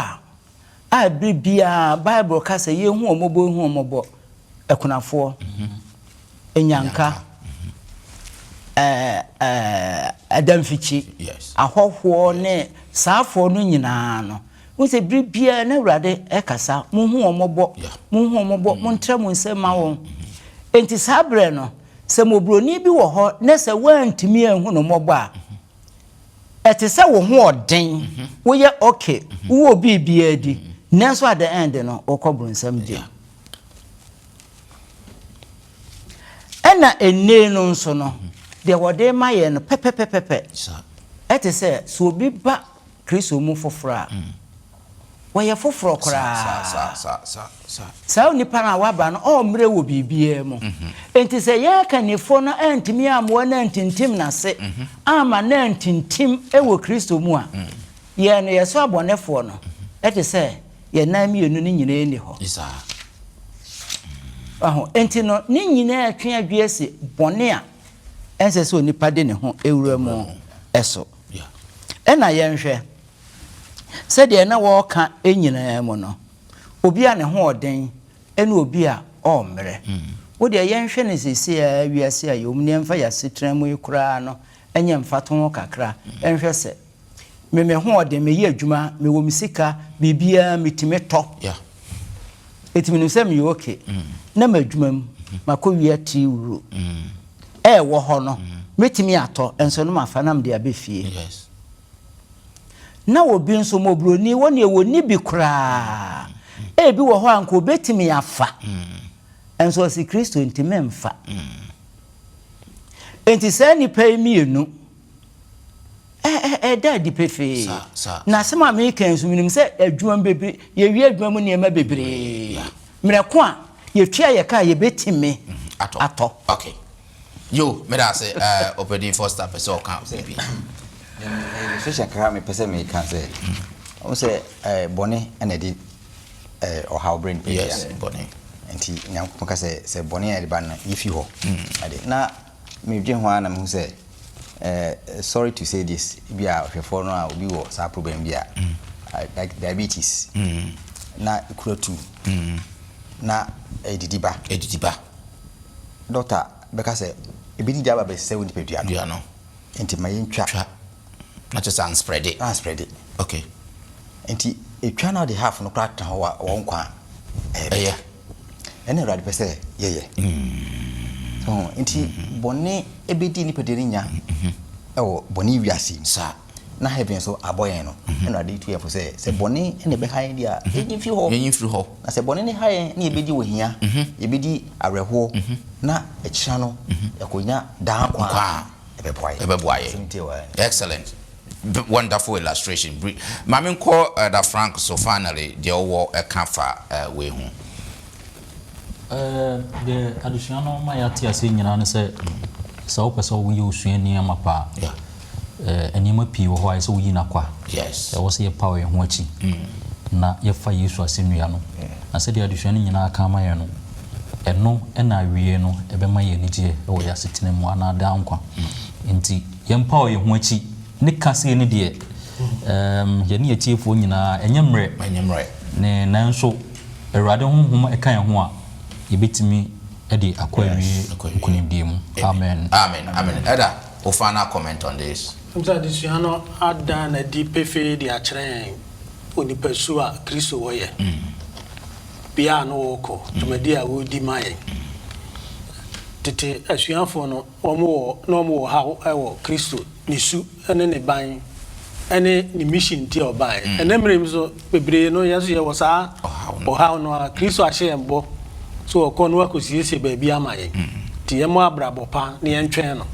S5: a a bere biara Bible ka sɛ yenhu wɔn mmɔbɔ, nhu wɔn mmɔbɔ, akunafoɔ, nnyanka, adamfikyi, ahɔhoɔ ne saafoɔ no nyinaa no, wohu sɛ bere biara na Awurade kasa, monhu wɔn mmɔbɔ, monhu wɔn mmɔbɔ, montrɛ mo nsam ma wɔn. Enti saa berɛ no, sɛ mmɔborɔni bi wɔ hɔ na sɛ woantumi anhu no mmɔbɔ a, Ɛte sɛ wo ho ɔden, woyɛ okay, wowɔ biribiara di, nanso at the end no, wokɔ bronsam gyam. Ɛna nnei no nso no, deɛ wɔde ma yɛn no pɛpɛpɛpɛpɛ. Ɛte sɛ sɛ obi ba Kristo mu foforɔ a, Wɔyɛ foforɔ koraa. Saa onipa no a waba no, ɔremmrɛ wɔ biribiara mu. Enti sɛ yɛn akannifoɔ no antumi ammoa no antintim n'ase, amma no antintim wɔ Kristo mu a, yɛn no, yɛso abɔnefoɔ no, ɛte sɛ yɛn nan mmienu no nyinaa nni hɔ. Wahu? Enti no, ne nyinaa twe adwene asi bɔne a ɛnsɛ sɛ onipa de ne ho wura mu so. Ɛnna yɛnhwɛ. Sɛdeɛ na wɔreka nyinaa mu no, obi a ne ho ɔden ne obi a ɔremmrɛ. Wo deɛ yɛnhwɛ no seesei ara wiase a yɛwɔ mu no, yɛmfa yɛn asetena mu yi koraa no nyɛ mfatoho kakra nhwɛ sɛ, me me ho ɔden, meyɛ adwuma, mewɔ me sika, biribiara metumi tɔ. Enti menim sɛ meyɛ okay. Na m'adwuma mu, makɔwia tea wuro. Ɛwɔ hɔ no, mɛtumi atɔ, nso no mafa na mede aba fie. Na obi nso, mmɔborɔni, wɔ neɛ wɔnni bi koraa. Ebi wɔ hɔ a anka ɔbɛtumi afa, nso ɔse Kristo nti memfa. Enti saa nnipa yi mmienu, ɛda adi pefee. Na asɛm a meka yi nso, menim sɛ adwuma mu bebree, yɛwie adwuma mu nneɛma bebree. Mmerɛ ko a yɛtua yɛ ka a yɛbɛtumi atɔ.
S1: Yo, meda ase eh, Ɔpanin Foster pɛ sɛ ɔka biribi.
S3: Illustration kakra mepɛ sɛ meka sɛ, wohu sɛ eh, bɔne na ɛde eh, ɔhaw brɛ nipa
S1: Yes, bɔne.
S3: Nti Nyankopɔn ka sɛ sɛ bɔne a ɛde ba no yɛfi hɔ. Ade na medwen ho ara na mehu sɛ eh, sorry to say this, bi a ɔhwɛfoɔ no a obi wɔ saa problem bi a, like diabetes, na ekura tu, na ɛdidi ba.
S1: Ɛdidi ba.
S3: Dɔkta bɛka sɛ ebedidi aba abɛsɛe wo nipadua no.
S1: Dua no.
S3: Nti ma yɛntwa.
S1: Twa. Na kyerɛ sɛ ansprɛde.
S3: Ansprɛde.
S1: Okay.
S3: Nti etwa na ɔde half no koraa tena hɔ wɔ wɔn nkwa a, ɛyɛ
S1: better. Ɛyɛ.
S3: Ɛna Awurade pɛ sɛ yɛyɛ. So ho? Nti bɔne ebedi nipadua no nya ɛwɔ bɔne wiase yi mu.
S1: Saa.
S3: Na heaven nso abɔ yɛn no, ɛna Awurade tu yɛn fo sɛ, sɛ bɔne na ɛbɛha yɛn deɛ a, yɛnyi mfiri hɔ.
S1: Yɛnyi mfiri hɔ.
S3: Na sɛ bɔne no ha yɛn na yɛbɛdi ohia, yɛbɛdi awerɛhoɔ, na akyira no yɛakɔnya daa nkwa a, ɛbɛboa yɛn.
S1: Ɛbɛboa yɛn.
S3: Asɛm tie wɔ ha ni.
S1: Excellent. Wonderful illustration. Bri, ma menkɔ Elder Frank so finally, deɛ wowɔ ɛka fa wei ho.
S2: Deɛ adesua no ma yɛate aseɛ nyinaa ne sɛ, sɛ wopɛ sɛ woyɛ osuani amapa a, nneɛma pii wɔ hɔ a ɛsɛ sɛ woyi no akwa. Ɛwɔ sɛ yɛpaw yɛn ho akyi na yɛfa Yesu asɛnnua no. Na sɛdeɛ adesua no nyinaa ka ama yɛn no, ɛno na awieeɛ no ɛbɛma yɛn anigyeɛ wɔ yɛn asetena mu anaa daa nkwa. Enti yɛmpaw yɛn ho akyi ne ka sei no deɛ, yɛne yɛn atiefoɔ nyinaa, ɛnyɛ mmerɛ, ne nanso Awurade Honhom ka yɛn ho a, yɛbɛtumi de akɔ awie nkonimdie mu. Amen.
S1: Amen amen Ɛda. Wo final comment on this?
S4: Wonim sɛ adesua no ada no adi pefee de akyerɛ yɛn onipa su a Kristo wɔ yɛ, bea a na ɔrekɔ, dwumadi a ɔredi ma yɛn. Tete asuafoɔ no, wɔwɔ, na wɔwɔ haw wɔ Kristo ne su ne ne ban ne ne mission nti a ɔbaeɛ. Ɛnnɛ mmerɛ yi mu nso, bebree no, yɛn nso yɛwɔ saa ɔhaw no ara. Kristo ahyɛ yɛn bɔ sɛ ɔkɔ na wakɔsiesie baabi ama yɛn. Nti yɛmmɔ abrabɔ pa na yɛntwɛn no.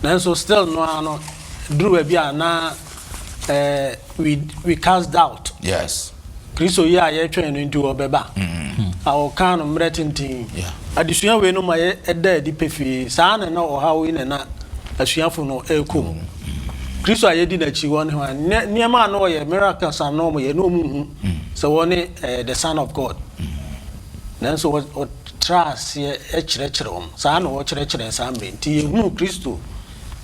S4: Nanso still no ara no, ɛduru baabi a na eh, we, we cast doubt.
S1: Yes.
S4: Kristo yi a yɛretwɛn no nti ɔbɛba. A ɔkaa no mmerɛ tenten. Adesua wei no ma yɛ ɛda adi pefee. Saa na na ɔhaw yi na na asuafo no rekɔ mu. Kristo a yɛdi n'akyi wɔn hwan? Nneɛma a na ɔyɛ, miracles a na wɔyɛ, na wɔn nhu sɛ wɔne eh, the son of God. Nanso ɔtra aseɛ kyerɛkyerɛ wɔn. Saa na ɔkyerɛkyerɛ saa mmerɛ. Nti yɛhunu Kristo,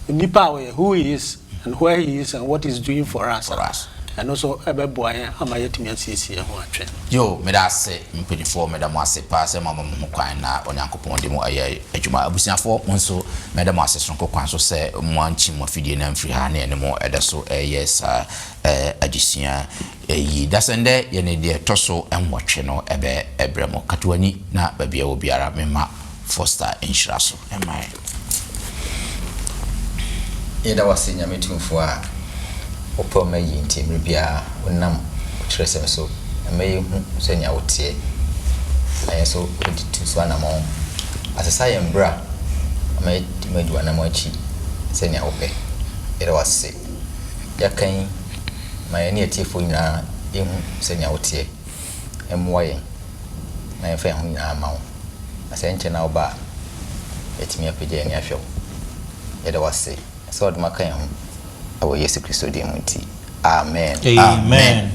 S4: nipa a ɔyɛ, who he is and where he is and what he is doing for us.
S1: For us.
S4: Ɛno nso bɛboa yɛn ama yɛatumi asiesie yɛn ho atwɛn.
S1: Yoo, meda ase mpaninfoɔ, meda mo ase paa sɛ moama mo ho kwan na Onyankopɔn de mo ayɛ adwuma. Abusuafoɔ, mo nso mɛda mo ase sononko kwan so sɛ moankyim mo afidie no amfiri ha na yɛne mo da so reyɛ saa adesua yi. Dasɛndɛ yɛne deɛ ɛtɔ so nwɔtwe no bɛbrɛ mo. Kata w'ani na baabi a ɛwɔ biara memma Foster nhyira so mma yɛn.
S3: Yɛda wo ase Nyame Tumfoɔ a wopɛ ɔma yie nti mmerɛ biara wonam wo kyerɛsɛm so ma yɛhu sɛnea woteɛ na yɛn nso yɛde tu so anamɔn asesa yɛn bra ama yɛatumi adi w'anamɔn akyi sɛnea wopɛ. Yɛda wo ase yɛaka yi ma yɛne atiefoɔ nyinaa yɛhu sɛnea woteɛ. Mmoa yɛn na yɛmfa yɛn ho nyinaa mma wo. Na sɛ ɛnkyɛ na woba a, yɛatumi apagya yɛn ani ahwɛ wo. Yɛda wo ase sɛ wode ma ka yɛn ho wɔ Yesu Kristo din mu nti, amen.
S2: Amen.